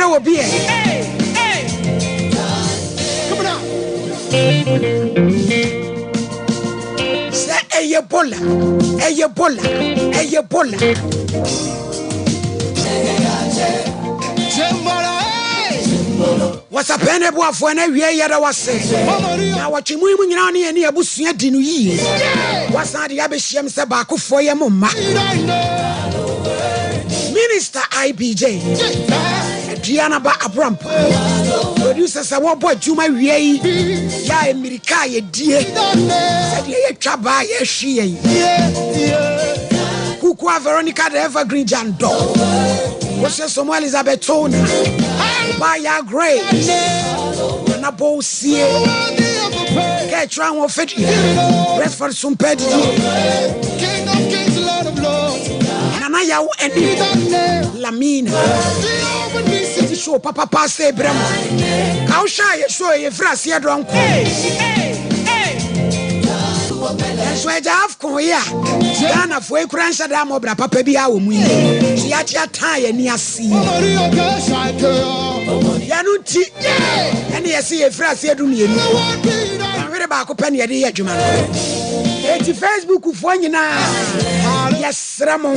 Yɛmfrɛ wɔ bi ɛ. Sɛ ɛyɛ bola, ɛyɛ bola, ɛyɛ bola. Wɔsapɛn ne boafoɔ no awie yɛda wase. Na wɔtwe mu yi mu nyinaa ne yɛne abusua di no yie. Wasan de abɛhyiam sɛ baakofoɔ yɛ mo mma. Minister IBJ Aduanaba Abrampa producer sɛ wɔbɔ adwuma wie yi yɛ a mmirika a yɛdie sɛdeɛ yɛtwa baa yɛhwe yɛn. Kukua Veronica the Evergreen Jandor Wosɛ Somo Elizabeth Tona Baya Grace Nana Bosie Kɛkyerɛ ho fɛdeɛ Resford Sumpɛ didie Nana Yaw Anim Lamina Ti show papapa sɛ brɛ mo Ka wohwɛ a yɛ show yɛ firi aseɛ dɔ nko Nso agya AFCON yi a Ghanafoɔ yi kura nhyɛ da mmɔ bra papa bi a wɔ mu yi so yɛagye ataa yɛn ani ase yi yɛno nti ɛne yɛse yɛfiri aseɛ 12 yɛnhwere baako pɛ ne yɛde yɛ adwuma no. Enti Facebook foɔ nyinaa yɛsrɛ mo,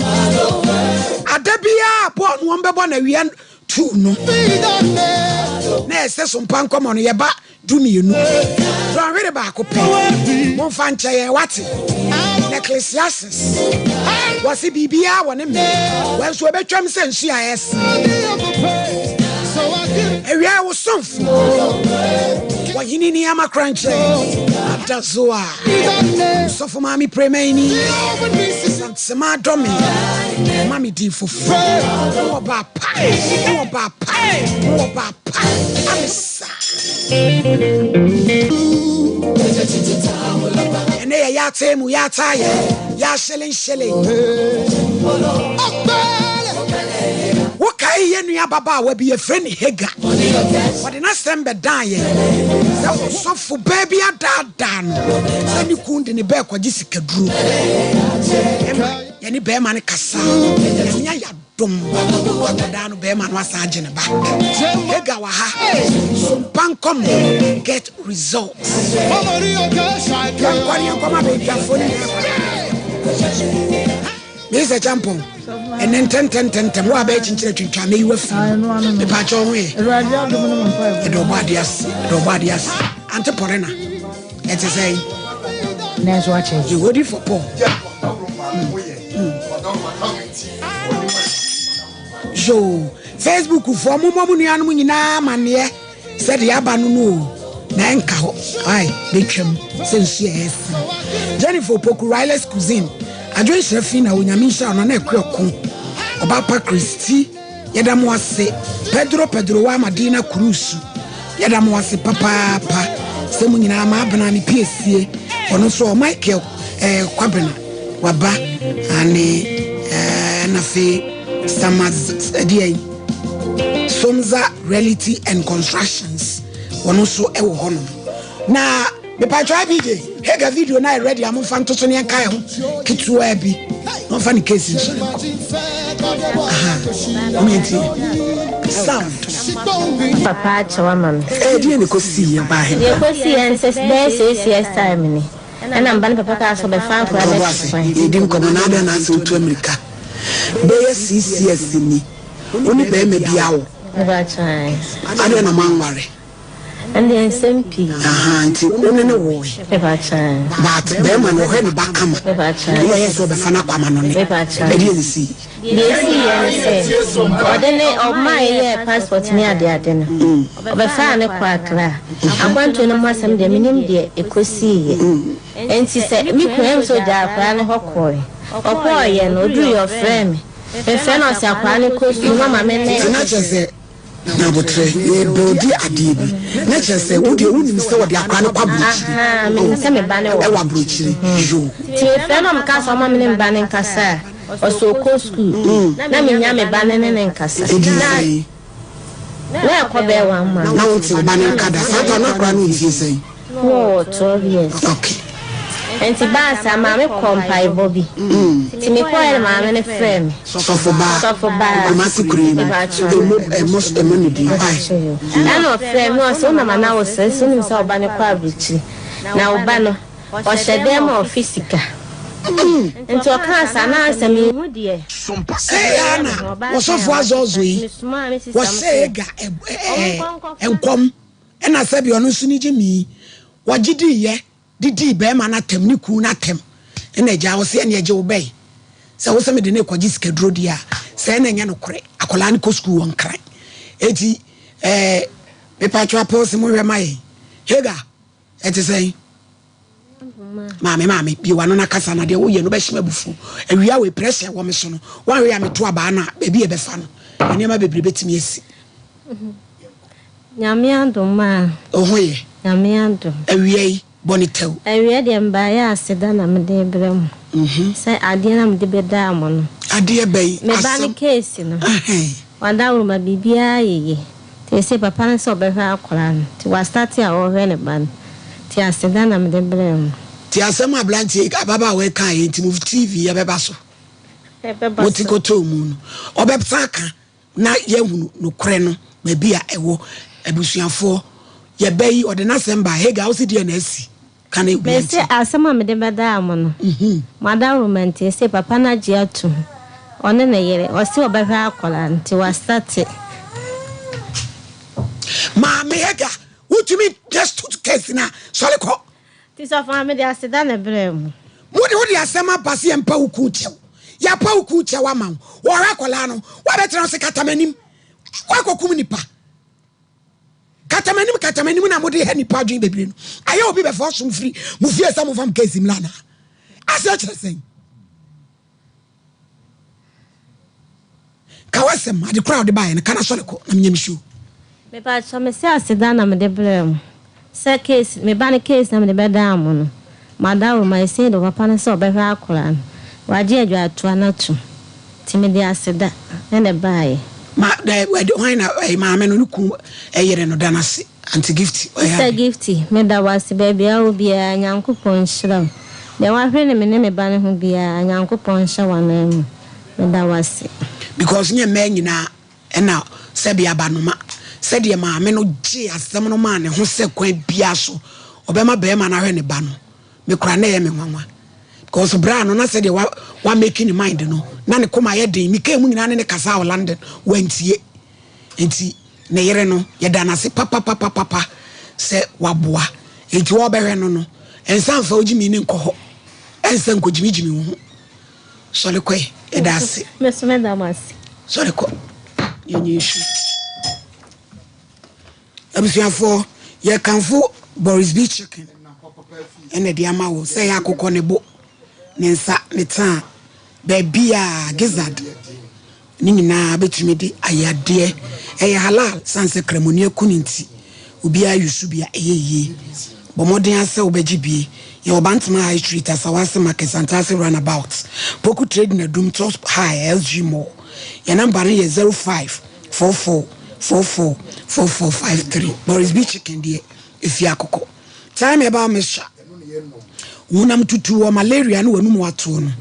ada biara bɔɔl no wɔn bɛbɔ na awia tu no na ɛsɛ so mpa nkɔmɔ no yɛba 12 dɔnhwere baako pɛ. Momfa nkyɛ yɛn wate. Na Ecclesiastes wɔse biribiara wɔ ne mmerɛ, wɔnso ɛbɛtwam sɛ nsu a ɛsen. Awia wo somfo wɔhene ni ama korankyɛ adazoa sɔfo maame premani santesema dɔme ma me din foforo wɔ ba pa wɔ ba pa wɔ ba pa amesa. Ɛnɛ yɛ yɛatee mu yɛataa yɛ yɛahyɛlenhyɛlen. Wokae yɛ nua ababaawa bi yɛfrɛ ne Hagar. Ɔde n'asɛm bɛdan yɛn sɛ ɔsɔfo baa bi adaadaa no sɛ ne kun de ne bɛɛ kɔgye sikaduro. Ɛma yɛne bɛrima no kasa. Nyame ayɛ adom. Akwadaa no bɛrima no asan agye ne ba. Hagar wɔ ha. Sompa nkɔm get results. Yɛnkɔ ne yɛnkɔma bɛdwafoɔ no nyinaa. Mr. Champon, ɛnɛ ntɛntɛntɛntɛm wo a bɛyɛ kyenkyerɛ twintwa mɛyi wafiri mepaakyɛ wo ho yɛ ɛdɛ ɔbɔ adeɛ ase ɛdɛ ɔbɔ adeɛ ase ante pɔre na ɛte sɛ yi nanso akyɛ yɛwɔdi for Paul. Yo, Facebook foɔ mommɔ mo nuanom nyinaa amanneɛ sɛ deɛ aba no no o na ɛnka hɔ ai bɛtwam sɛ nsu a ɛsi. Jennifer Opoku Riley's Cuisine adwenhyerɛ fi na Onyame nhyira no na ɛkɔ ɛko ɔba pa Christy yɛda mo ase. Pedro Pedro wa Madina Kurusu yɛda mo ase papaapa sɛ mo nyinaa ma abena me piesie ɔno nso Michael Kwabena waba ane na afei Samaz ɛdeɛ Somza Reality and Constructions wɔn nso wɔ hɔnom na mepatwa IBJ Hagar video na ready a momfa nto so ne yɛnka ho ketewa bi na ɔmfa ne case nso ne nkɔ aha ɔmo sound. Papa akyɛw ama me. Ɛdeɛ ne kɔsi yɛ baa he. Deɛ kɔsi yɛ nsɛ bɛyɛ 6 years time ni ɛna mba ne papa kaa sɛ ɔbɛfa akora no no ase yɛdi nkɔmmɔ na adɛn na asɛ wotu amirika bɛyɛ 6 years ni wo ne bɛrima bi awo adɛn na moanware? Ɛndeɛ nsɛm pii. Aha, nti wo ne ne woe but bɛrima no ɔhwɛ ne ba kama Mepakyɛw. ne ɔyɛ sɛ ɔbɛfa no akwama no ne Mepakyɛw. ɛdeɛ ne sii. Deɛ esi yɛ ne sɛ ɔde ne ɔmaa yɛyɛɛ passport ne adeade no ɔbɛfaa ne kɔ Akra. Akwantuo no mu asɛm deɛ menim deɛ ɛkɔsiiɛ nti sɛ me kunu ɛm sɛ ɔgyaa akwaraa no hɔ kɔɔe. Ɔkɔɔyɛ no ɔduruyɛ ɔfrɛ me mefrɛ no ɔsɛ akwaraa no kɔ sukuu na ɔma me ne nti na kyerɛ sɛ na abotrɛ yɛbɛdi adeɛ bi na kyerɛ sɛ wodeɛ wonim sɛ wɔde akora no kɔ aburokyiri. Aha, menim sɛ me ba ne wɔ ɛwɔ aburokyiri yo. Nti mefrɛ no ɔmka sɛ ɔma me ne me ba ne nkasa a ɔsɛ ɔkɔ sukuu na menya me ba ne ne nkasa. Ɛdi na sɛn? Na ɛkɔ bɛyɛ one month. Na wote wo ba ne nka da saa ta na akora no mfie sɛn? Wɔ 12 years. Okay. Nti baa saa maame kɔɔ mpaebɔ bi. Nti mekɔɛ na maame no frɛɛ me. Sɔfo baa. Sɔfo baa. Kumasi kuro yi mu. Mepakyɛw. Emo ɛmo ɛmo ne din. Ae. Ɛna ɔfrɛɛ me ɔse wonam anaa wosrɛ sɛ wonim sɛ wo ba no kɔ aburokyiri na wo ba no ɔhyɛ dɛm ma ɔfe sika. Nti ɔkaa saa na ansɛ menhu deɛ. Sɛ ɛyɛ a na wɔsɔfo azɔɔzɔ yi wɔhyɛ Hagar ɛ nkɔm ɛna sɛbi ɔno nso ne gyimii wɔgye diiɛ de dii barima no atɛm, ne kunu no atɛm, ɛna agyaa wo sɛ ɛneɛ gye wo bɛn sɛ wo sɛ mede no rekɔgye sikaduro deɛ a, sɛɛ na ɛnyɛ nokorɛ, akwadaa no kɔ sukuu wɔ Nkran. Eti ɛɛ mepatwo apɔɔse mo hwɛ ma yɛn. Hagar, ɛte sɛn? Maame, maame, bie w'ano na kasa na deɛ woyɛ no bɛhyem abufuo. Awia wei pressure wɔ me so no, woanhwɛ a meto abaa no a, baabi a ɛbɛfa no, nneɛma bebree bɛtumi asi. Nyame adom a. Wo ho yɛ? Nyame adom. Awia yi, bɔ no tɛw. Awia deɛ mebaeɛ a aseda na mede rebrɛ mo. Sɛ adeɛ no a mede bɛdaa mo no. Adeɛ bɛn? Me ba no Asɛm. case no. Ɛhɛn. Wadawuruma biribiara yɛ yie. Nti seesei papa no sɛ ɔbɛhwɛ akwadaa no. Nti wastate a ɔrehwɛ ne ba no. Nti aseda na mede brɛɛ mo. Nti asɛm a aberanteɛ yi, ababaawa yi kaeɛ yi nti mo TV ɛbɛba so. Ɛbɛba Mote so. kɔtɔɔ mu no, ɔbɛsan aka. na yɛahunu nokorɛ no baabi a ɛwɔ. Abusuafoɔ, yɛba yi, ɔde n'asɛm baa. Hagar, wo se deɛn na asi? Ka na obiara Mese ntie. asɛm a mede bɛdaa mo no, mo adaworoma nti, ese papa no agye atom, ɔne ne yere, ɔse ɔbɛhwɛ akwadaa no, nti wastate. Maame Hagar, wotumi just took case no a, sɔre kɔ. Nti sɔfo maame mede aseda na ɛbrɛɛ mo. Mode wode asɛm aba sɛ yɛmpa wo kuu kyɛw. Yɛapa wo kuu kyɛw ama wo. Wɔhwɛ akwadaa no, woabɛtena wo se kata m'anim. Woakɔkum nipa. Kata m'anim, kata m'anim na mode ha nipa adwene bebree no. Ayɛ obi bɛfa ɔsom firi mo fie sɛ momfa mo case mmra anaa? Aseɛ kyerɛ sɛn? Ka w'asɛm, ade koro a wode baeɛ no, ka na sɔre kɔ na menyɛ me show. Mepakyɛw mese aseda na mede brɛɛ mo sɛ case me ba no case na mede bɛdaa mo no mo adaworo ma ɛsei de ɔpapa no sɛ ɔbɛhwɛ akora no wagye adwatoa no atum nti mede aseda na ɛbaeɛ. Ma dɛ wɛde hwan na ɛyɛ maame no ne kun ɛyere no da no ase Auntie Gifty ɔyɛ Sister ade. Gifty meda wo ase baabi a wɔ biara Nyankopɔn nhyira wo deɛ wahwere me ne me ba no ho biara Nyankopɔn nhyɛ wo anan mu. Meda wo ase. Because nyɛ mmaa nyinaa ɛna sɛbi abanoma sɛdeɛ maame no gyee asɛm no maa ne ho sɛ kwan biara so ɔbɛma barima no ahwɛ ne ba no me koraa na ɛyɛ me nwanwa because braa no na sɛdeɛ wa wa make ne mind no na ne koma yɛ den mekaa mu nyinaa ne ne kasa wɔ London wantie nti ne yere no yɛda no ase papapapapa sɛ waboa nti wɔbɛhwɛ no no ɛnsa mfa wogyimi ne nkɔ hɔ ɛnsa nkɔgyimigyimi wo ho Sɔre kɔ ɛ, yɛda ase. Me nso mɛda mo ase. Sɔre kɔ, yɛnyɛ nsu. Abusuafoɔ, yɛkamfo Boris B Chicken ɛna ɛde ama wo sɛ ɛyɛ akokɔ ne bo, ne nsa, ne taa, baabi a gizzard. Ne nyinaa bɛtumi de ayɛ adeɛ. Ɛyɛ halal sane sɛ kramoni aku no nti obiara use bi a ɛyɛ yie. Bɔ mmɔden ara sɛ wobɛgye bie. Yɛwɔ Bantama High Street, Asawase Market, Santase Runabout, Poku Trading Adum, Top High, SG Mall. Yɛn number no yɛ 0544 44 4453. Boris B Chicken deɛ ɛfie akokɔ. Thyme Herbal Mixture, Honam tutu wɔ malaria ne w'anum watoɔ no,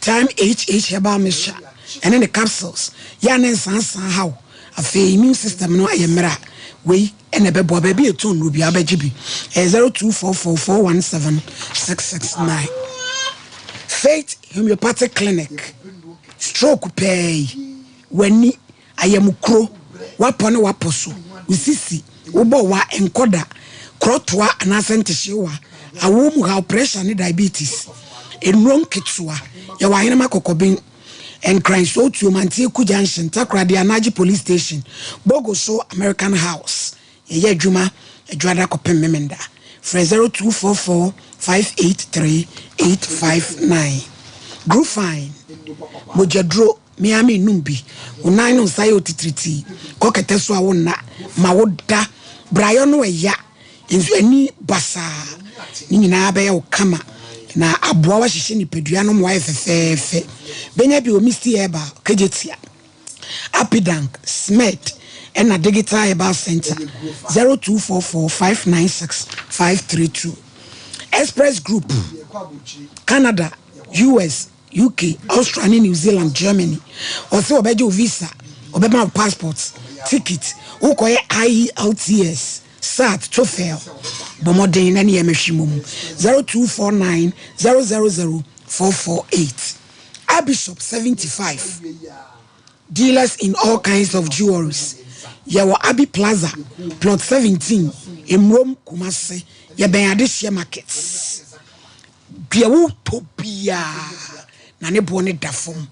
Thyme HH Herbal Mixture ɛne ne capsules yɛ a ne nsansan haw. Afei immune system no ayɛ mmerɛ a, wei ɛna ɛbɛboa. Baabi a ɛtɔn nnuro biara wobɛgye bi. Ɛyɛ 0244 417 669. Faith Homeopathic Clinic, stroke pɛɛ yi, w'ani Ayamkuro, w'apɔ ne w'apɔ so, wo sisi, wo bɔ wa, nkɔ da, korɔtoa anaasɛ ntehyeewa, awoo mu haw, pressure ne diabetes. Nnuro nketewa, yɛwɔ Ahenema Kɔkɔben, Nkran, Sootuom, Antieku Junction, Takoradi, Anagye Police Station, Bogoso, American House. Yɛyɛ adwuma Adwuada kɔpem Memenda. Frɛ 0244 583 859. Grufine, mogyaduro. Me ara mennom bi. Wo nan ne wo nsa yɛ otitiritii. Kɔ kɛtɛ so a wonna. Ma wo da. Brayɔ no ɛya. Nso ani basaa. Ne nyinaa bɛyɛ wo kama na aboa wo ahyehyɛ nipadua no ma wayɛ fɛfɛɛfɛ. Bɛnya bi wɔ Misty Herbal, Kejetia, Apidank, Smed ɛna Digital Herbal Centre, 0244 596 532. Express Group. Canada, US, UK, Austria ne New Zealand, Germany. Ɔse ɔbɛgye wo visa, ɔbɛma wo passport, ticket, wokɔyɛ IELTS, SAT, TOEFL. Bɔ mmɔden na ne yɛ mɛhwe mmom. 0249 000 448. Abishop 75. Dealers in all kinds of jewelries. Yɛwɔ Abi Plaza, plot 17, Emrom, Kumasi. Yɛbɛn Adehyeɛ Market. Deɛ wotɔ biara na ne boɔ ne da fam.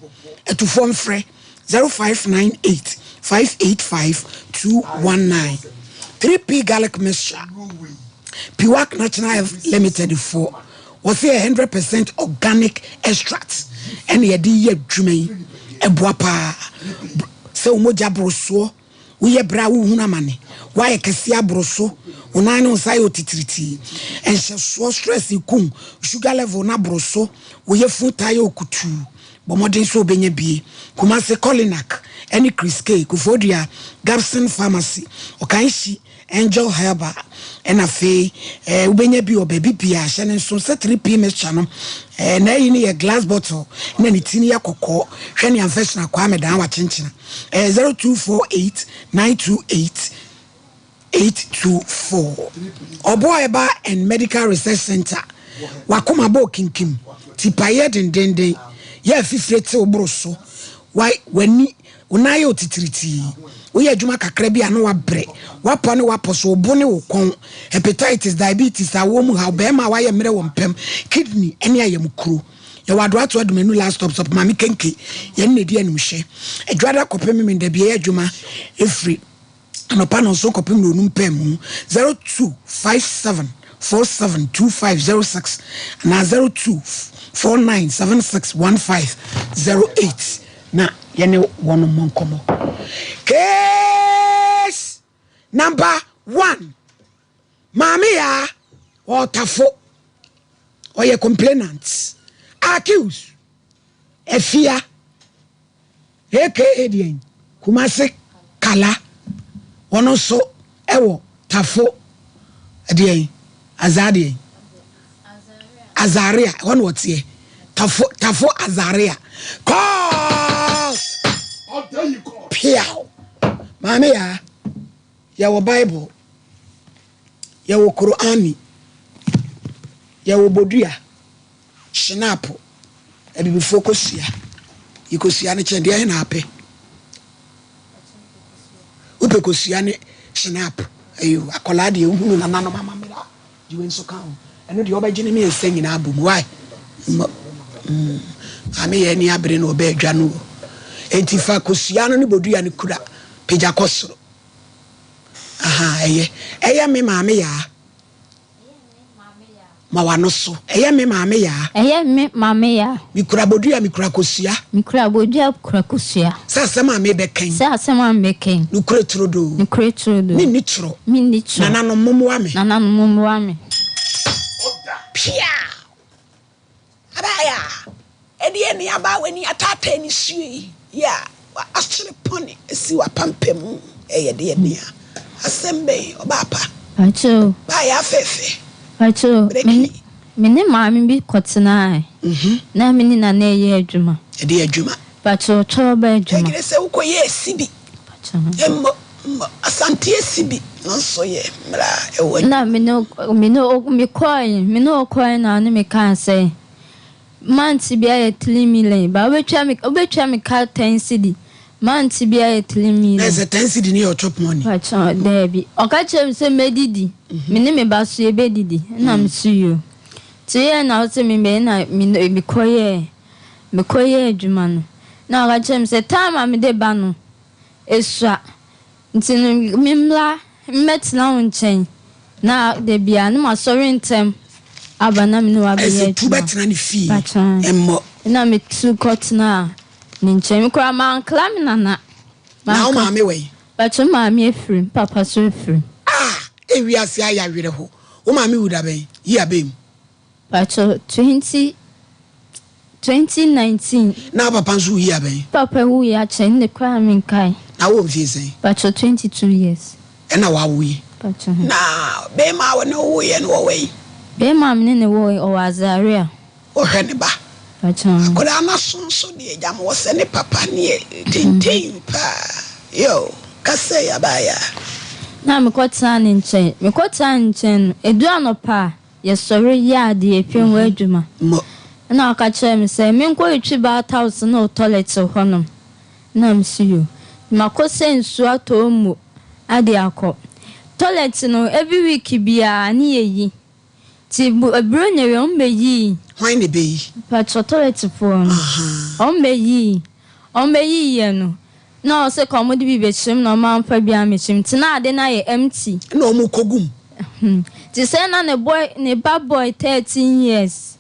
Atufoɔ mfrɛ 0598 585 219. 3P garlic mixture. Piwak National Health Limited foɔ wɔsɛ yɛ 100% organic extract ɛna yɛde yɛ adwuma yi. Ɛboa paa sɛ wo mogya boro soɔ, woyɛ berɛ a wohunu amane, woayɛ kɛseɛ aboro so, wo nan ne wo nsa yɛ otitiritii, ɛnhyɛsoɔ, stress kum, sugar level no aboro so, woyɛ funu taa yɛ okutuu. Bɔ mmɔden sɛ wobɛnya bie. Kumase, Colinac ɛne Chris K, Koforidua, Gabson Pharmacy, Ɔkanhyi, Angel Herbal, ɛna afei wobɛnya bi wɔ baabi pii a hyɛ ne nso sɛ 3P mixture no na ayi no yɛ glass bottle na ne ti no yɛ kɔkɔɔ. Hwɛ ne amfɛsena Kwame Dan wakyenkyena 0248 928 824. Ɔboa Herbal and Medical Research Center. Wakoma bɔ kinkim, tipayɛ dendenden, yɛ afifire te wo boro so, w'ani, wo nan yɛ otitiritii, woyɛ adwuma kakra bi a na wabrɛ, wapɔ ne wapɔ so, wo bo ne wo kɔn, hepatitis, diabetes, awɔ mu haw, bɛrima a wayɛ mmerɛ wɔ mpɛm, kidney ne ayamkuro. Yɛwɔ Adoato Adumanu last stop stop. Maame Kenke yɛn na edi animhyɛ. Adwada kɔpem Memenda bi yɛ adwuma efiri anɔpa no nso kɔpem na onum pɛn mu. 0257 472506 na 0249761508 na yɛne wɔn mmɔ nkɔmmɔ. Case number one, Maame Yaa ɔtafo, ɔyɛ complainant. Accused, Efia aka deɛn, Kumase Kala, ɔno nso ɛwɔ Tafo deɛn, Azaa deɛn, Azaria, ɛhɔ na ɔteɛ. Tafo, Tafo Azaria. Court piaw. Maame Yaa, yɛwɔ Bible, yɛwɔ Korani, yɛwɔ bodua, schnapps, abibifoɔ kosua, yɛkosua no kyɛn deɛ ɛhe na apɛ? Wopɛ kosua ne schnapps? Ayo, akɔlaa deɛ wohunu nananom amammerɛ a gyewe nso ka ho. Ɛno deɛ wobɛgye ne mmiɛnsa nyinaa bɔ mu. Wae maame yɛ ani abere na ɔbɛ adwa no o. Enti fa kosua no ne bodua no kura pagya kɔ soro. Aha, ɛyɛ me Maame Yaa, ma wano so. Ɛyɛ me Maame Yaa. Ɛyɛ me Maame Yaa. Mikura bodua, mikura kosua. Mikura bodua, kura kosua. Sɛ asɛm a mebɛkan. Sɛ asɛm a mebɛkan. Nokura turodoo. Nokura turodoo. Menni torɔ. Menni torɔ. Nananom mommoa me. Nananom mommoa me. Pia abaya ɛdeɛ ne abaa w'ani ataataa ne suo yi yɛ a akyere pɔne asi w'apampam. Ɛyɛ deɛ nea asɛm bɛn, ɔbaa pa? Pakyɛw. Baayɛ afɛɛfɛ. Pakyɛw. Breki. Me ne maame bi kɔtenae. Na me ne nana ɛyɛ adwuma. Ɛde adwuma? Pakyɛw, twɔba adwuma. Ɛgyere sɛ wokɔyɛ esi bi. Pakyɛw. Mmɔ mmɔ Asante esi bi no nso yɛ mmerɛ a ɛwɔ. Na me ne ɔkɔe na ne me kaa sɛ month bi ayɛ 3 million ba wobɛtwa me ka 10 cedi, month bi ayɛ three Na million. Ɛsɛ 10 cedi ne yɛ chop money? Pakyɛw, daabi, ɔka kyerɛ me sɛ mɛdidi, me ne me ba so yɛbɛdidi, ɛna me so yio nti yɛ na ɔsɛ me bɛyɛ na me mekɔyɛ adwuma no, na ɔka kyerɛ me sɛ time a mede ba no esua nti no memmla mmɛtena wo nkyɛn na da bia ne masɔre ntɛm aba na me ne wabɛyɛ Ɛsɛ tu adwuma. bɛtena ne fie? Pakyɛw. Mmɔ. Na metu kɔtena ne nkyɛn, me koraa mankla me nana. Na wo maame wɔ yi? Pakyɛw, maame efiri, papa so efiri. Ah, ewiase ayɛ awerɛho. Wo maame wu da bɛn yi abɛn mu? Pakyɛw, 2019. Na wo papa nso wu yi abɛn? Papa wu yɛ akyɛ ne koraa menkae. Na wo mfie sɛn? Pakyɛw, 22 years. Ɛna wawo yi? Pakyɛw. Na bɛrima a wɔne wo yɛ no wɔwɔ yi? Bɛrima a me ne no woe, ɔwɔ Azaria. Ɔhwɛ ne ba. Akwadaa no aso nso deɛ gya ma ɔsɛ ne papa neɛ tenten paa. Yo, kasa yi abaayaa. Na mekɔtenaa ne nkyɛn. Mekɔtenaa ne nkyɛn no, ɛduru anɔpa a, yɛsɔre yɛ adeɛ, fie ho adwuma. Ɛna ɔka kyerɛɛ me sɛ menkɔtwi bath house ne wo toilet hɔnom. Ɛna mese yo. Makɔsa nsuo atɔ mu ade akɔ. Toilet no, every week biara ne yɛyi. Nti Buronya wei ɔmo bɛyii. Hwan na ɛbɛyi? Mpakyɛ toilet foɔ no. Ɔmo bɛyii. Ɔmo bɛyiiɛ no, na ɔse ka ɔmo de bi bɛkyerɛ mu na ɔmo amfa bi ammɛkyerɛ mu. Nti na ade no ayɛ empty. Ɛna ɔmo kɔ gu mu. Nti sɛ na ne boy, ne ba boy 13 years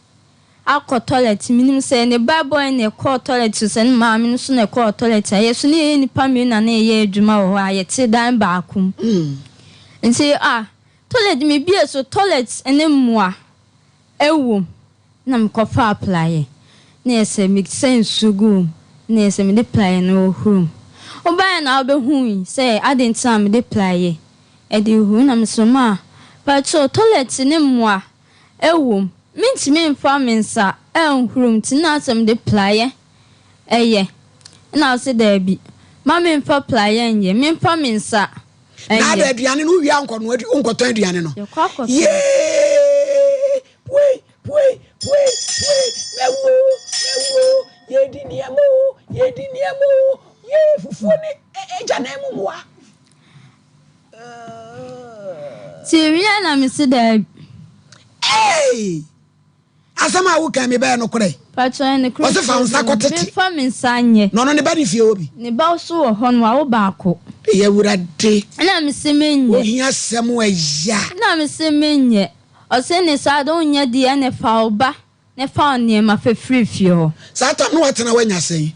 akɔ toilet, menim sɛ ne ba boy na ɛkɔɔ toilet o sɛ ne maame no nso na ɛkɔɔ toilet a, yɛso ne yɛyɛ nnipa mmienu na na yɛyɛ adwuma wɔ hɔ a yɛte dan baako mu. Nti ah, Toilet me bie so toilet ne mmoa ɛwom na me kɔ faa plaeɛ na yɛ sɛ me sɛ nsuo gu mu na yɛ sɛ me de plaeɛ no hohoro mu wo baeɛ na wo bɛ hui sɛ aden nti na me de plaeɛ ɛde hohoro na me sɛ maa pakyɛw toilet ne mmoa ɛwom me ntumi nfa me nsa ɛnhoro mu nti na sɛ me de plaeɛ ɛyɛ na wo sɛ daabi ma me nfa plaeɛ nyɛ me nfa me nsa Na ada aduane no wowie a nkɔnoa adu wonkɔtɔn aduane no. Yee! Pue pue pue pue mɛwu o mɛwu o yɛdi nneɛma o yɛdi nneɛma o yee fufuo ne agyanan mu mmoa. Ti wie na mesi daabi. Hey! Asɛm a woka yi, mebɛyɛ nokorɛ? Pakyɛ ɛyɛ nokorɛ Ɔse fa wo nsa tie kɔtete. Memfa me nsa nyɛ. Na ɔno ne ba ne fie hɔ bi. Ne ba nso wɔ hɔ no wawo baako. Eyi Awurade. Ɛna mese menyɛ. Ohia sɛm ɛya. Ɛna mese menyɛ. Ɔse ne saa de wonyɛ deɛ ɛne fa wo ba ne fa wo nneɛma fa firi fie hɔ. Saa tam no watena wanya sɛn?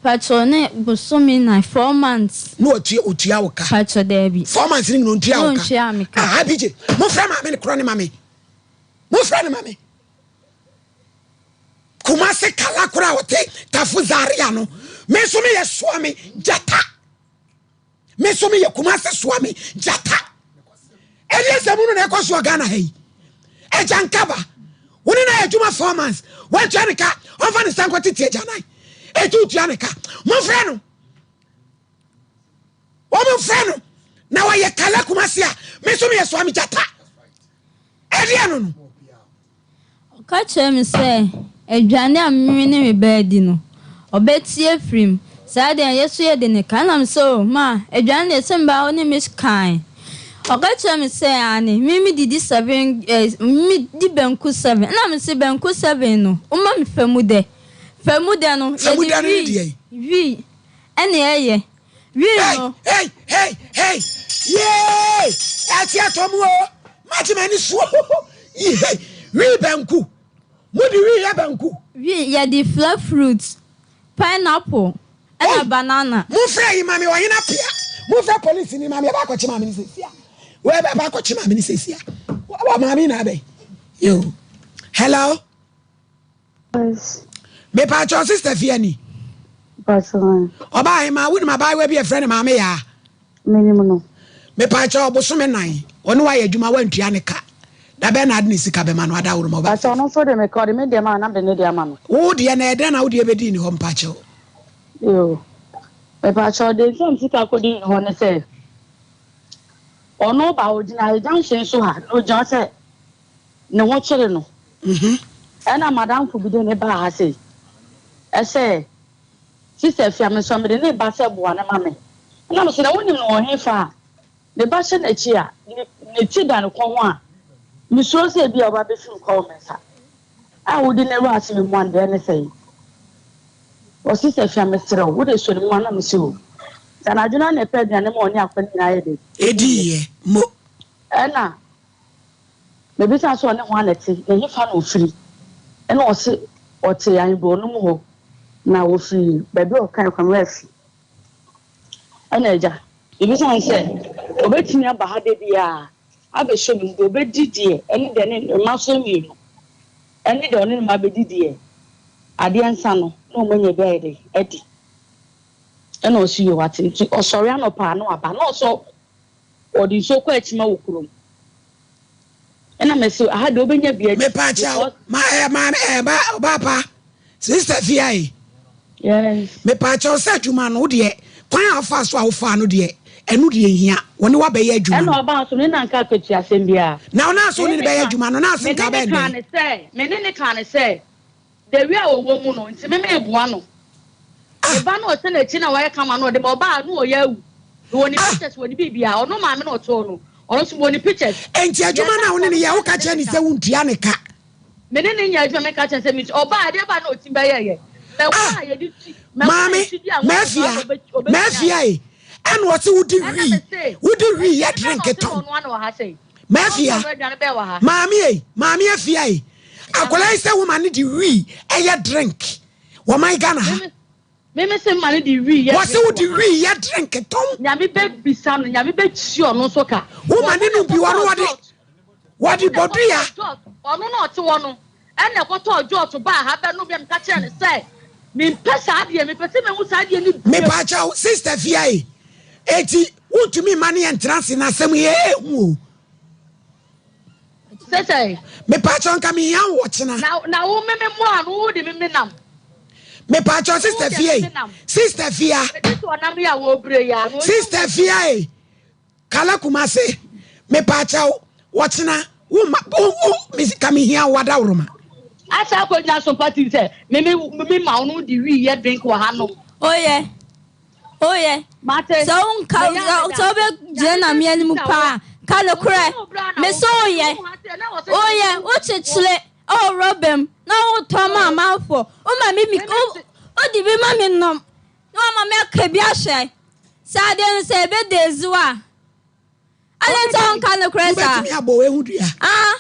Pakyɛ ne bosome nan, 4 months. Na watua otua wo ka? Pakyɛ daabi. 4 months ne nyina ontua wo ka? Na ontua me ka. Ah BJ, mofrɛ maame no korɔ ne ma me. Mofrɛ no ma me. Kumase kala kora a ɔte Tafo Zaria no. Me nso meyɛ soa me gyata. Me nso meyɛ Kumase soa me gyata. Ɛdeɛ sɛ mu no na ɛkɔ soɔ Ghana ha yi. Agya Nkaba, wo ne na yɛ adwuma 4 months. Wantua ne ka, ɔmfa ne nsa nkɔ tete agya nan. Ɛtu tua ne ka. Mofrɛ no. Wɔn mfrɛ no na wɔyɛ kala Kumase a, me nso meyɛ soa me gyata. Ɛdeɛn no no? Ɔka kyerɛɛ me sɛ, Aduane a me ne me ba adi no, ɔbɛte afiri mu. Saa deɛ, yɛ nso yɛde no ka. Ɛnna mese, O, ma, aduane deɛ, sɛ me ba wo ne me kae. Ɔka kyerɛɛ me sɛ, Aane, me medidi seven, eh, medi banku seven. Ɛnna mese, Banku seven no, woma me famudɛ. Famudɛ no, Famudɛ yɛde no ne wii, deɛn? wii ɛna ɛyɛ. Wii Hey, no. hey, hey, hey, yay! Ɛte atɔ mu o, magye m'ani so o. Yee, wii banku. Mode wii yɛ banku. Wii, yɛde fla fruit, pineapple, ɛna Hey, banana. Momfrɛ yi ma me, ɔhene apea. Momfrɛ polisi ni ma me, ɛba akɔkye maame no sesia. Wei ɛba akɔkye maame no sesia. Wɔ maame na abɛn. Yo. Hello. Yes. Mepaakyɛw sister fie ni. Mpakyɛw. Ɔbaa hemaa wonim abaayewa bi a yɛfrɛ no maame yaa. Menim no. Mepaakyɛw bosome nan ɔne wayɛ adwuma wantua ne ka da bɛn na ade ne sika bɛma no adaworo ma ɔba. Mpakyɛw ɔno nso de me ka ɔde me deɛ ma na mede ne deɛ ama no. Wo deɛ na ɛdɛn na wo deɛ bɛdii ne hɔ mpakyɛw. Yoo mepaakyɛw deɛ nti a me sika kɔdii ne hɔ ne sɛ ɔno ba ɔgyina junction so ha na ɔgyina sɛ ne ho kyere no. Ɛna m'adamfo bi de no baa ha sei sɛ, Sista Afia, me nso mede no reba sɛ boa no ma me. Ɛna mese, na wonim no wɔ hefa a? Ne ba hyɛ n'akyi a, ne ti da ne kɔn ho a, mesuro sɛ ebia ɔba bɛfi mu kɔ wɔ me nsa. A wode no awura ase me mmoa no deɛ ne sɛn? Ɔse, Sista Afia, mesrɛ wo, wode sɔ ne mu ma na mese o. Sɛ anadwo no ara na ɛpɛ aduane ma ɔne akwa no nyinaa yɛ dɛn? Ɛdiiɛ, mo. Ɛna Mebisaa sɛ ɔne hwan na ɛte, na ɛhefa na ɔfiri? Ɛna ɔse ɔte Ahenborɔ no mu hɔ, na ɔfiri baabi a ɔkae koraa me werɛ afi. Ɛna agya, mebisaa no sɛ ɔbɛtumi aba ha da biara abɛhyɛ me mu deɛ ɔbɛdi deɛ ɛne deɛ ne mma nso mmienu ɛne deɛ ɔne ne mma bɛdi deɛ adeɛ nsa no na wɔn anya bi ayɛ dɛ adi. Ɛna ɔse yoo wate. Nti ɔsɔre anɔpa a na waba na ɔsɔ Wɔde nsuo kɔ akyima wɔ kurom. Ɛna mese aha deɛ wobɛnya bi adi. Mepaakyɛw, ma ɛɛ maame ɛɛ ba ɔbaa pa, sister Fia yi. Yes. Mepaakyɛw sɛ adwuma no wo deɛ kwan a wofaa so a wofaa no deɛ ɛno deɛ nhia wɔne wo abɛyɛ adwuma Ɛna no. ɔbaa nso me ne no anka akatua asɛm biara. Na wo naa so wo ne Me no ne bɛyɛ ka adwuma no naa se me nka ne ne abɛyɛ kaa dɛn? ne sɛ me ne ne kaa ne sɛ the way a ɔwɔ mu no nti me meboa no. Ah. Me ba no ɔhyɛ n'akyi na wayɛ kama no ɔde ma ɔbaa no ɔyɛ awu. Mewɔ ne Ah. pictures wɔ ne biribiara ɔno maame na ɔtoo no ɔno nso mewɔ ne pictures. Enti adwuma no a wo ne no yɛ woka kyerɛ ne sɛ wontua ne ka? Me ne no nyɛ adwuma meka kyerɛ no sɛ me ɔbaa adeɛ baa na ɔtim bɛyɛɛyɛ mɛwɔ Ah. a yɛde ti mɛwɔ a Maame yɛti di anwa Mafia kɔkɔɔ ɔbɛ ɔbɛtua. Mafia e ɛna ɔse wode Ɛna wii me se wode wii yɛ aduane bɛn na drink ɔse na tɔn. ɔnoa no wɔ ha sei na ɔse Mafia ɔnoa aduane bɛn wɔ ha. Maame e Maame Afia e akwadaa yi sɛ wo ma no de wii ɛyɛ drink wɔ man Ghana ha. Me me me se ma no de wii yɛ Wɔse drink wode wɔ ha. wii yɛ drink tɔn. Nyame bɛ bisa no Nyame bɛ kyi ɔno nso ka. Wo ma Ɔno ne na nom bi ɛkɔtɔɔ ɔno wɔde jot wɔde ɔno na bɔdua. ɛkɔtɔɔ jot ɔno na ɔte hɔ no ɛna ɛkɔtɔɔ jot baa ha bɛ nom yɛ meka kyerɛ no sɛ mempɛ saa adeɛ mepɛ sɛ mehu saa adeɛ no bio. Mepaakyɛw sister Fia e eti wontumi mma ne yɛ ntra ase na asɛm yi ɛyɛ hu o. Sɛ sɛn? Mepaakyɛw nka mehia wo ɔkyena. Na na wo me me mmoa no wo de me me nam. Mepaakyɛw Wo sister de Fia me e me nam. sister Fia. Mede so ɔnam yi a wɔbrɛ yi a na ɔnya Sister Fia e Kala Kumase mepaakyɛw ɔkyena wo ma wo wo me ka mehia wo adaworoma. Asa akɔgyina so party sɛ me me me ma wo no de wii yɛ drink wɔ ha nom. Oyɛ Oyɛ Mate. sɛ wo nka Meyɛ sɛ meda. wobɛgyina Nyame Nyame anim bɛbisa wo. paa ka nokorɛ Wo wo bra na me wo sɛ woyɛ wo ha sɛ na wɔ sɛ woyɛ wo wokyekyere ɛwɔ rɔba mu na wotɔn ma amanfoɔ woma me bi me wo me wode bi ma me nom na wama me aka bi ahwɛ sɛ adeɛ no sɛ ɛbɛda aziw a adɛn nti a wonka nokorɛ saa Wobɛtumi abɔ wei ho dua. ah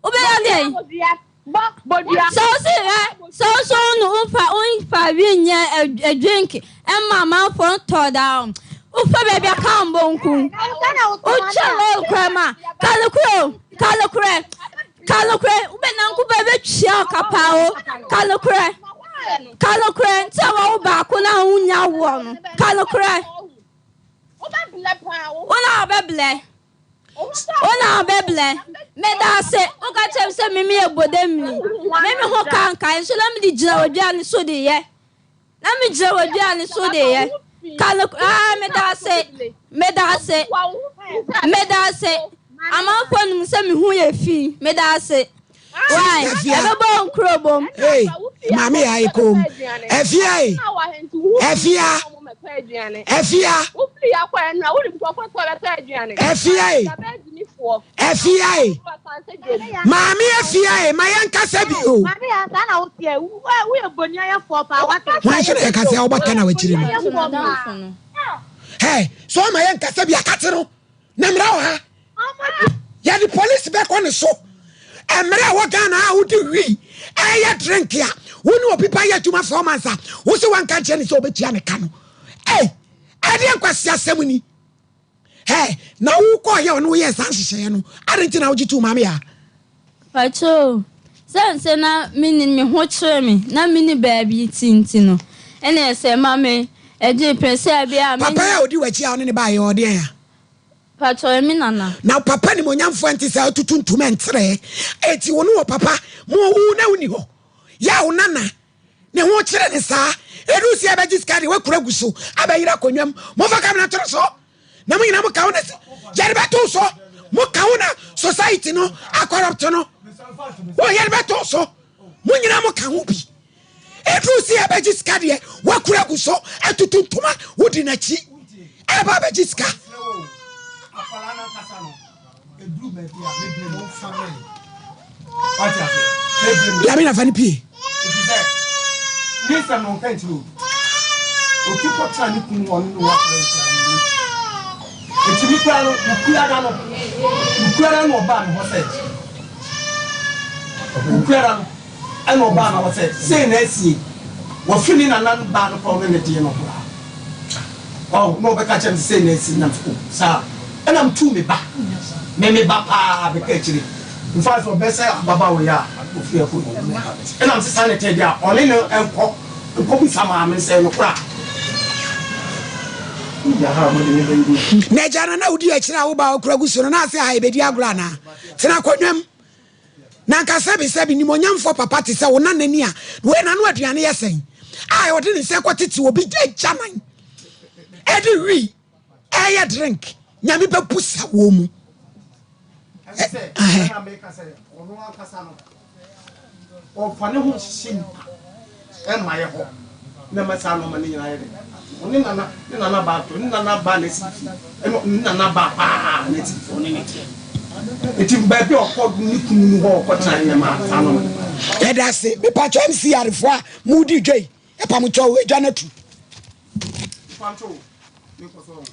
Wobɛyɛ dɛn? Sɛ wo se ɛ, sɛ wo so wo no wofa wonfa wi nyɛ drink ɛma amanfoɔ ntɔ da o. Wofa baabi a ka mbɔ nku. Wotwa lɔɔre kwan mu a, ka nokorɛ o, ka nokorɛ, ka nokorɛ. Wobɛ nanko ba bɛtua wo ka paa o, ka nokorɛ, ka nokorɛ. Nti a wawo baako na wonya woɔ no, ka nokorɛ. Wo na wobɛblɛ. Wo na wobɛblɛ. Meda ase. Woka kyerɛ me sɛ me meyɛ bodamni. Me me ho ka nkae nso na mede gyina w'aduane so de yɛ. Na megyina w'aduane so de yɛ. Ka no ah meda ase. Meda ase. Meda ase. Amanfoɔ nim sɛ me ho yɛ fi. Meda ase. Why? Sister Afia. Ɛbɛbɔ wo nkuro bom. Hey, maame yɛ ayɛ kom. Afia e. Afia. Afia. Afia e. Afia e. Maame Afia e, ma yɛn kasa bi o. Wɔn nso na yɛ kasa ɔbɔ tɛ na wɔakyiri no. Hey, so ma yɛn kasa bi akate no. Na mmara wɔ ha. Yɛde police bɛkɔ ne so. Mmerɛ a wɔ Ghana a wode wii ɛyɛ drink a wo ne obi ba yɛ adwuma 4 months a wo se wanka nkyerɛ ne sɛ wobɛtua ne ka no. Ei, ɛdeɛ nkwasi asɛm ni. Hey, na wokɔɔ yɛ ɔne woyɛɛ saa nhyehyɛeɛ no, adɛn nti na wogye too maame yaa? Pacho, sɛ nsɛ na menni me ho kyerɛ me na menni baabi ti nti no, ɛna ɛsɛ ma me ɛgye pɛ sɛ bi a Papa yi menya. a ɔdi w'akyi a ɔne ne baeɛ ɔdeɛn a? Pacho, ɛme nana. Na papa nimonyamfoɔ nte sɛ ɔtutu ntoma nterɛ. Eti wo ne wɔ papa mo wo na wonni hɔ. Yɛ a wo nana ne ho kyerɛ ne saa. Ɛduru sɛ yɛbɛgye sika deɛ woakura gu so abɛyere akonnwa mu. Momfa kamera nto no so. Na mo nyinaa mo ka ho na yɛde bɛto so. Mo ka ho na society no akɔrɔpto no. Wɔ yɛde bɛto so. Mo nyinaa mo ka ho bi. Ɛduru sɛ yɛbɛgye sika deɛ woakura gu so atutu ntoma wodi n'akyi. Ɛba abɛgye sika. Akwadaa no ankasa no, ɛduru baabi a mebrɛ mu fa me. Wate aseɛ? Mebrɛ mu. Yàmi nafa ni pie. Ɛfiri sɛ, ne nsɛm no ɔnka nkyerɛ obi. Otu kɔtena ne kunu ɔno ne wakɔrɔ nkura ne ni. Eti mi kura no, okura da no, okura da no ɔbaa me hɔ sɛ, okura da no, ɛna ɔbaa me hɔ sɛ, sei na asie. Wɔfiri ne nana no baa no kora ɔne ne deɛ no koraa. Ɔho, na ɔbɛka kyerɛ me sɛ sei na asi, na mesɛ, oh, saa. Ɛna metuu me ba, me me ba paa bɛka akyire. In fact, ɔbɛsɛ ababaawa yi a ofiri ɛkɔ yi, ɔno na ɛha me. Ɛna mese saa na ɛtɛ deɛ a, ɔne no nkɔ, nkɔbisa maame sɛ nokorɛ a. Na agya no na wodi akyire a wo ba okura gu so no na ase ha ebedi agorɔ anaa? Tena akonnwa mu. Na nka sɛbi sɛbi nimonyamfoɔ papa te sɛ wo nanani a wei n'ano aduane yɛ sɛn a ɔde ne nsa kɔtete obi agyanan ɛde wi ɛyɛ drink nyame bɛbu sa wɔ mu. Ɔmfa ne ho nhyehyɛ nnipa mma yɛ hɔ na ɛma saa nnoɔma no nyinaa yɛ dɛ. Ɔne nana ne nana baa to ne nana baa na asi fie ɛna ne nana baa paa na asi fie ɔne ne teɛ. Nti baabi a ɔkɔ ne kunu no hɔ ɔkɔ tena ne ma saa nnoɔma no. Yɛda ase mepatwɔ MCR foɔ a modi dwa yi ɛpamkyɛw adwa no atu.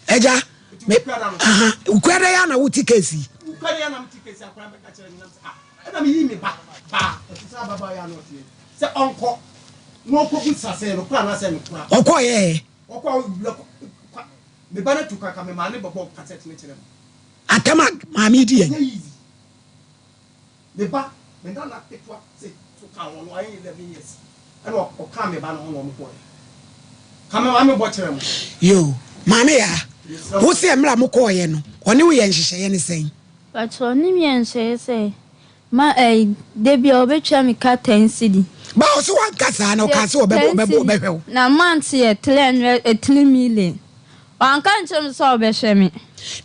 Agya me aha wukuada yi ana wote case yi. Wukuada yi ana mete case yi akora bɛka kyerɛ ne nam sɛ ah ɛna meyi me ba baa ɛte sɛ ababaa yi ana ɔteɛ sɛ ɔnkɔ na ɔnkɔ bu sa sɛ nokora anaasɛ nokora. Ɔkɔ yɛ. Ɔkɔ wura kwa me ba no tu kaka me maa ne bɔbɔ kasɛt ne kyerɛ no. Atɛm a maame di yɛn. Ɛnyɛ easy. Me ba, me nana ketewa se so ka ho no wayɛ 11 years ɛna ɔkaa me ba no ho na ɔmo kɔɔɛ. Ka me maame bɔ kyerɛ mo. Yoo, maame yaa, wo se mmerɛ a mo kɔɔyɛ no, ɔne wo yɛ nhyehyɛeɛ ne sɛn? Pakyɛ ɔne me yɛ nhyehyɛeɛ sɛ ma ɛyi da biara ɔbɛtua me ka ten cedi. Ba ɔse wanka saa na ɔkaa sɛ ɔbɛbɔ ɔbɛbɔ ɔbɛhwɛ wo. Na month yɛ 300 eh, 3 million. Wanka ankyerɛ me sɛ ɔbɛhwɛ me.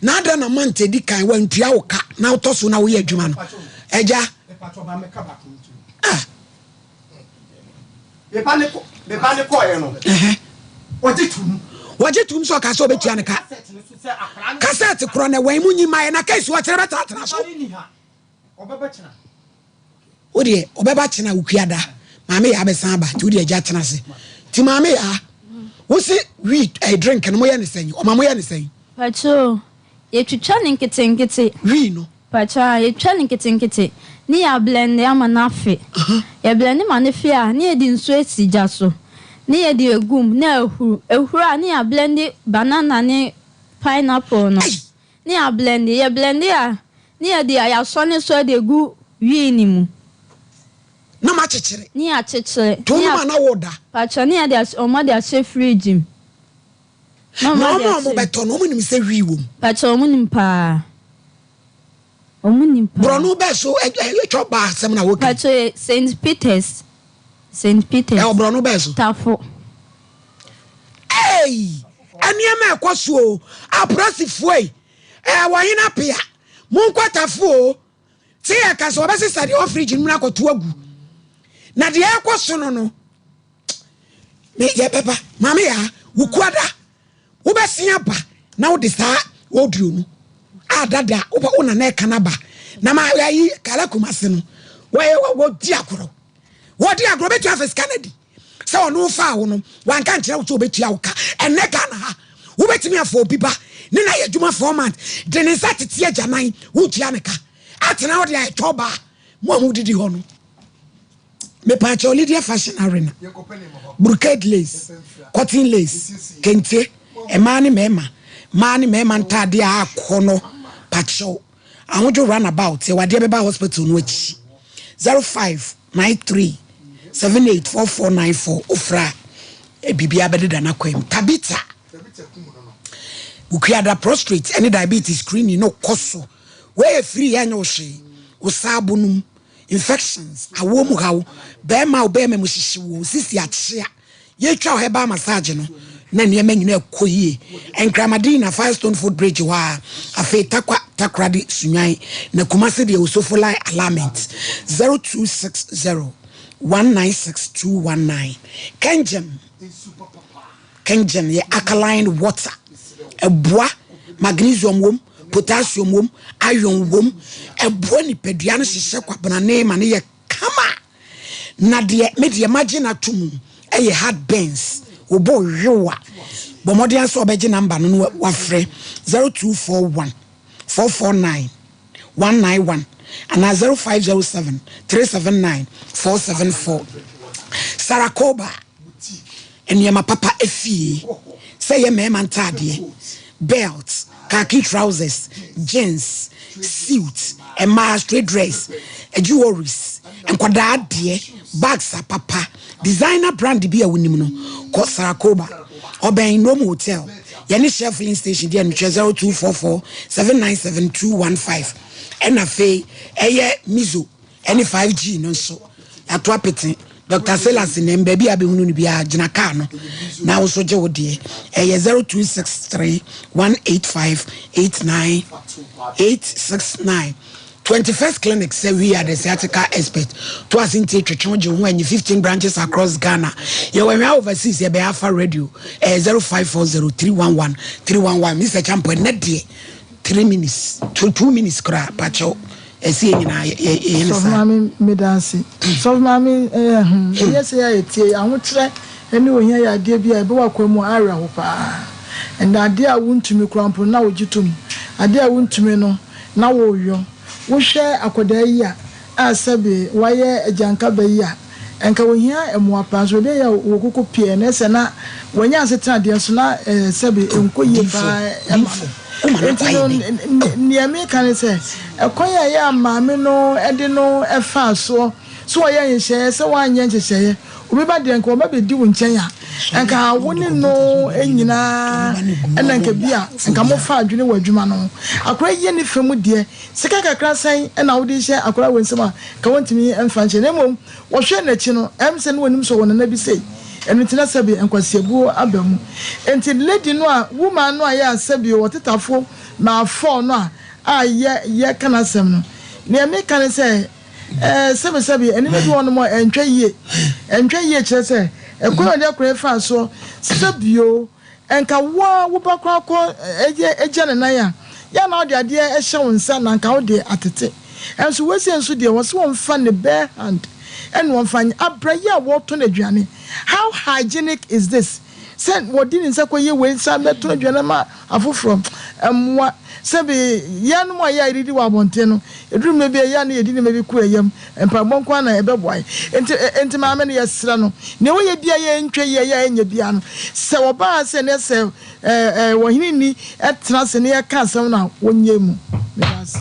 Na adɛn na month edi kan wantua wo ka na wotɔ so na woyɛ adwuma no? Agya. Ah. Me ba ne kɔɛ no. Wɔgye tum. Wɔgye tum sɛ ɔka sɛ ɔbɛtua ne ka. Kasɛt korɔ na wɔn mu nyi ma yɛ na kɛsi wɔkyerɛ bɛtenatena so. Wo deɛ ɔbɛba kyena wukuada maame yaa bɛsan aba nti wo deɛ agya tena ase nti maame yaa wo se wii ɛɛ eh, drink no mo yɛ ne sɛn ɔma mo yɛ ne sɛn. Pakyoo yɛtwitwa ne nketenkete. Wii no. Pakyoo a yɛtwitwa ne nketenkete ne yɛ ablɛnde ama no afe yɛ blɛnde ma no fe a ne yɛde nsuo asi gya so ne yɛde agum na ahuru ehuru a ne yɛ ablɛnde banana ne pineapple no. Ne yɛablɛnde. Yɛblɛnde a, ne yɛde yɛasɔne so de agu wii no mu. Na moakyekyere. Ne yɛakyekyere. To nom a na woda. Pakyɛ, ne yɛde ahyɛ, wɔn de ahyɛ fridge mu. Na wɔn a wɔbɛtɔ no, wɔn nim sɛ wii wɔ mu. Pakyɛ, wɔn nim paa. Wɔn nim paa. Borɔno bɛɛ so ɛtwa ba asɛm na wɔka. Pakyɛ, St. Peters. St. Peters. Ɛwɔ borɔno bɛɛ so. Tafo. Ei! Nneɛma ɛkɔ so o. Apolisifoɔ yi, ɛɛ wɔn apea. Monkɔ tafo o. Sɛ yɛka sɛ wɔbɛsesa deɛ ɛwɔ fridge no mu no akɔto agu. Na deɛ ɛkɔ so no no, me yɛbɛba. Maame yaa, wukuada. Wobɛsen aba na wode saa audio no a dada wobɛ wo nana ɛka no aba na ma ayi kala kumase no wɔyɛ wɔdi agorɔ wɔdi agorɔ bɛtua afɛ sika no adi sɛ ɔno wofaa wo no wanka nkyerɛ wo sɛ ɔbɛtua wo ka ɛnɛ Ghana ha wobɛtumi afa obi ba ne na yɛ adwuma 4 months de ne nsa tete agyanan wotua ne ka atena hɔ de ayɛ twɔ baa mo a modidi hɔ no. Mepaakyɛw Lydia Fashion Arena, brocade lace, cotton lace, kente, mmaa ne mmarima, mmaa ne mmarima ntaadeɛ a akɔ no pakyɛw, ahodwo runabout, yɛwɔ adeɛ bɛba hospital no akyi, 0593 784494 wofrɛ a biribiara bɛdeda n'akwan mu. Tabitha, Bukuada prostrate ne diabetes screening no kɔ so, wei yɛ free ɛnyɛ wo hwee, wo saabo no mu. Infections, awoɔ mu haw, bɛɛma a wo bɛɛma mu hyehye wo, sisi akyea, yɛtwa wo herbal massage no na nneɛma nyinaa ɛkɔ yie. Nkramadin na Firestone Foot Bridge hɔ ara, afei Tarkwa Takoradi Sunyani na Kumasi deɛ Osofolai Alignment 0260 196 219. Kengyem. Kengen yɛ alkaline water. Ɛboa, magnesium wom, potassium wom, iron wom. Ɛboa nipadua no hyehyɛ kwabenane ma no yɛ kama. Na deɛ me deɛ magye no ato mu ɛyɛ heart burns. Wobɔ hwew a, bɔ mmɔden sɛ ɔbɛgye namba no na wafrɛ 0241 449 191 anaa 0507 379 474. Sarah Koba. Nneɛma papa fie, sɛ ɛyɛ mmarima ntaadeɛ, belt, khaki trousers, jeans, suit, mmaa straight dress, jewelries, nkwadaa adeɛ, bags apapa, designer brand bi a wonim no, kɔ Sarakoba. Ɔbɛn Nome Hotel. Yɛne Shell filling station deɛ no kyerɛ 0244 797 215. Ɛna afei ɛyɛ Mizo ɛne 5G no nso ato apete. Dr. Silas nem baabi a bɛhunu no biara gyina kaa no na wo so gye wo deɛ. Ɛyɛ 0263 185 89 869. 21st Clinic sɛ we are the sciatica expert. To ase ntie twetwe wo gye wo ho anyi 15 branches across Ghana. Yɛwɔ Hwɛ overseas yɛbɛyɛ afa radio ɛyɛ 0540 311 311. Mr. Champo ɛnɛ deɛ 3 minutes 2 2 minutes koraa pakyɛw ɛsɛ yɛ nyinaa yɛ ne Sɔfo saa. Maame meda ase. Sɔfo Maame ɛyɛ hmm ɛyɛ sɛ yɛ a yɛtie ahokyerɛ ɛne ohia yɛ adeɛ bi a ɛbɛ w'akwan mu a awerɛho paa. Ɛnna adeɛ a wontumi koraa mpo no na wogye tom. Adeɛ a wontumi no na woreyɔ. Wohwɛ akwadaa yi a a sɛbe wayɛ agyanka ba yi a, nka ohia mmoa paa. Nso baabi a ɛyɛ a ɔwɔ koko pii no, ɛsɛ na wanya asetena deɛ nso na sɛbe ɛnkɔ yie paa ma no. Enti no, nea meka ne sɛ, ɛkwan a ɛyɛ a maame no de no faa soɔ, sɛ ɔyɛɛ nhyehyɛeɛ, sɛ wanyɛ nhyehyɛeɛ, obi ba deɛ nka ɔba bɛdi wo nkyɛn a, nka wo ne no nyinaa na nka bi a nka mofa adwene wɔ adwuma no ho. Akwadaa yi yɛ ne fa mu deɛ, sika kakra sɛn na wode rehyɛ akwadaa wei nsam a nka wɔntumi mfa nhyɛ, na mmom wɔhwɛɛ n'akyi no, ɛyɛ me sɛ na wɔnim sɛ ɔwɔ nana bi sei, ɛno nti na sɛbe nkwaseabuo aba mu. Enti lady no a, woman no a yɛ a sɛbe ɔtetafo maafɔɔ no a a yɛ yɛka n'asɛm no, deɛ meka ne sɛ, Ɛɛ, sɛbesɛbe, nneɛma bi wɔ hɔnom a ɛntwa yie. Ɛntwa yie kyerɛ sɛ, ɛkwan a wɔde akora yi faa soɔ, sɛ bio, nka wo ara wo ba koraa kɔ yɛ gya ne nan a, yɛ a na wode adeɛ hyɛ wo nsa na nka wode atete. Nso wei sei nso deɛ, wɔse wɔmfa ne bare hand ɛna wɔmfa nyɛ. Abra yi a wɔretɔn aduane, how hygienic is this? Sɛ wɔde ne nsa kɔyɛ wei san bɛtɔn aduane ama afoforɔ, mmoa. Sɛbe yɛnom a yɛ a yɛdidi wɔ abɔnten no, ɛduru mmerɛ bi a ɛyɛ a na yɛdi nneɛma bi kɔ yɛn yam, mpaebɔ nko ara na ɛbɛboa yɛn. Enti, enti maame no yɛsrɛ no, nea ɔyɛ biara yɛ ntwa yie a yɛ a ɛnyɛ biara no, sɛ ɔbaa sɛ nɛ sɛ ɛɛ ɛɛ ɔhene nni tena ase na yɛka asɛm no a, ɔnyɛ mu. Meda ase.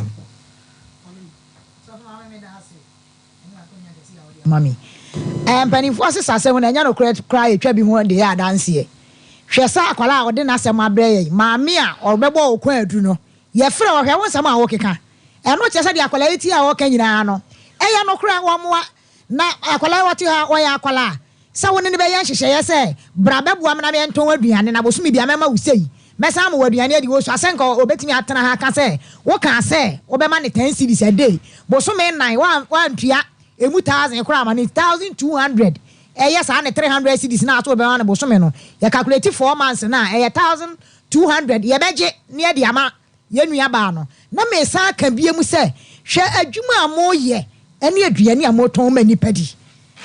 Sɔfo maame meda ase. ma me. Mpanimfoɔ se sasɛm no ɛnyɛ nokorɛ koraa yɛtwa bi ho de yɛ adanseɛ. Hwɛ sɛ akwadaa a ɔde n'asɛm abrɛ yɛn, maame a ɔbɛbɔ wo kwaadu no, yɛfrɛ wo a hwɛ wo nsɛm a wokeka. Ɛno kyerɛ sɛ deɛ akwadaa yi tie a ɔreka nyinaa no, ɛyɛ nokorɛ, wɔmmoa. Na akwadaa yi ɔte hɔ a, ɔyɛ akwadaa. Sɛ wo ne no bɛyɛ nhyehyɛeɛ sɛ, bra bɛboa me na mentɔn aduane na bosome biara mɛma wo sei, mɛsan ama wo aduane adi, ɔsua sɛ nka ɔbɛtumi atena ha aka sɛ wokaa sɛ wobɛma no ten cedis a day, bosome nnan woantua ɛmu thousand koraa amma no, 1200 ɛyɛ saa ne 300 cedis no a so wobɛma no bosome no, yɛ calculate four months no a ɛyɛ 1200 yɛbɛgye na yɛde ama Yɛn nuabaa no, na meresan aka bio sɛ, hwɛ adwuma a moreyɛ ne aduane a moretɔn ma nnipa di.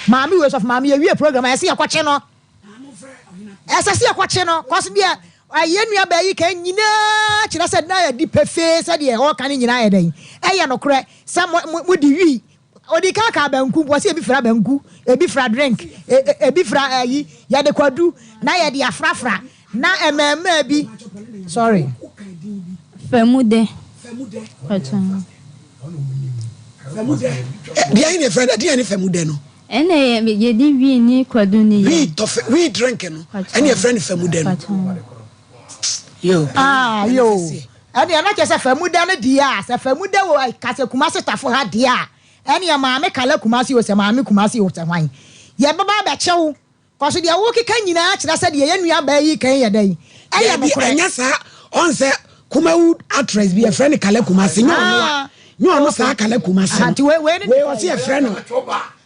Maame wei, sɔfo maame, yɛwie program a, ɛsɛ yɛkɔkye no. Ɛsɛ sɛ yɛkɔkye no, kɔso deɛ yɛn nuabaa yi kan nyinaa kyerɛ sɛ na yɛdi pefee sɛ deɛ ɔreka no nyinaa yɛ dɛn, ɛyɛ nokorɛ sɛ mo, mo, mode wii Odi kan kaa banku, wɔse ebi fra banku, ebi fra drink, ebi fra ayi, yɛde kwadu na yɛde afrafra na mmɛɛmaa bi, sorry. Famudɛ. Deɛ ne fɛ deɛ ne famudɛ no. Ɛna yɛ yɛde wii ne kwadu ne yɛ. Wii tɔfɛ wii drink no ɛna yɛfrɛ no famudɛ no. Yo. Ah yo. Ɛneɛ na kyerɛ sɛ Famuda no deɛ a, sɛ Famuda wɔ ka sɛ Kumasi Tafo ha deɛ a, ɛneɛ Maame Kala Kumasi o sɛ Maame Kumasi o sɛ hwan, yɛbɛba abɛkyɛ wo, kɔso deɛ wokeka nyinaa kyerɛ sɛ deɛ yɛn nua baa yi reka yi yɛ dɛn? Ɛyɛ Daabi, nokorɛ. ɛnyɛ saa, ɔn sɛ Kumawu actress bi yɛfrɛ no Kala Kumasi, nyɛ ɔno a, nyɛ ɔno saa Kala Kumasi Aha, no, nti wei, wei ne wei ɔse yɛfrɛ no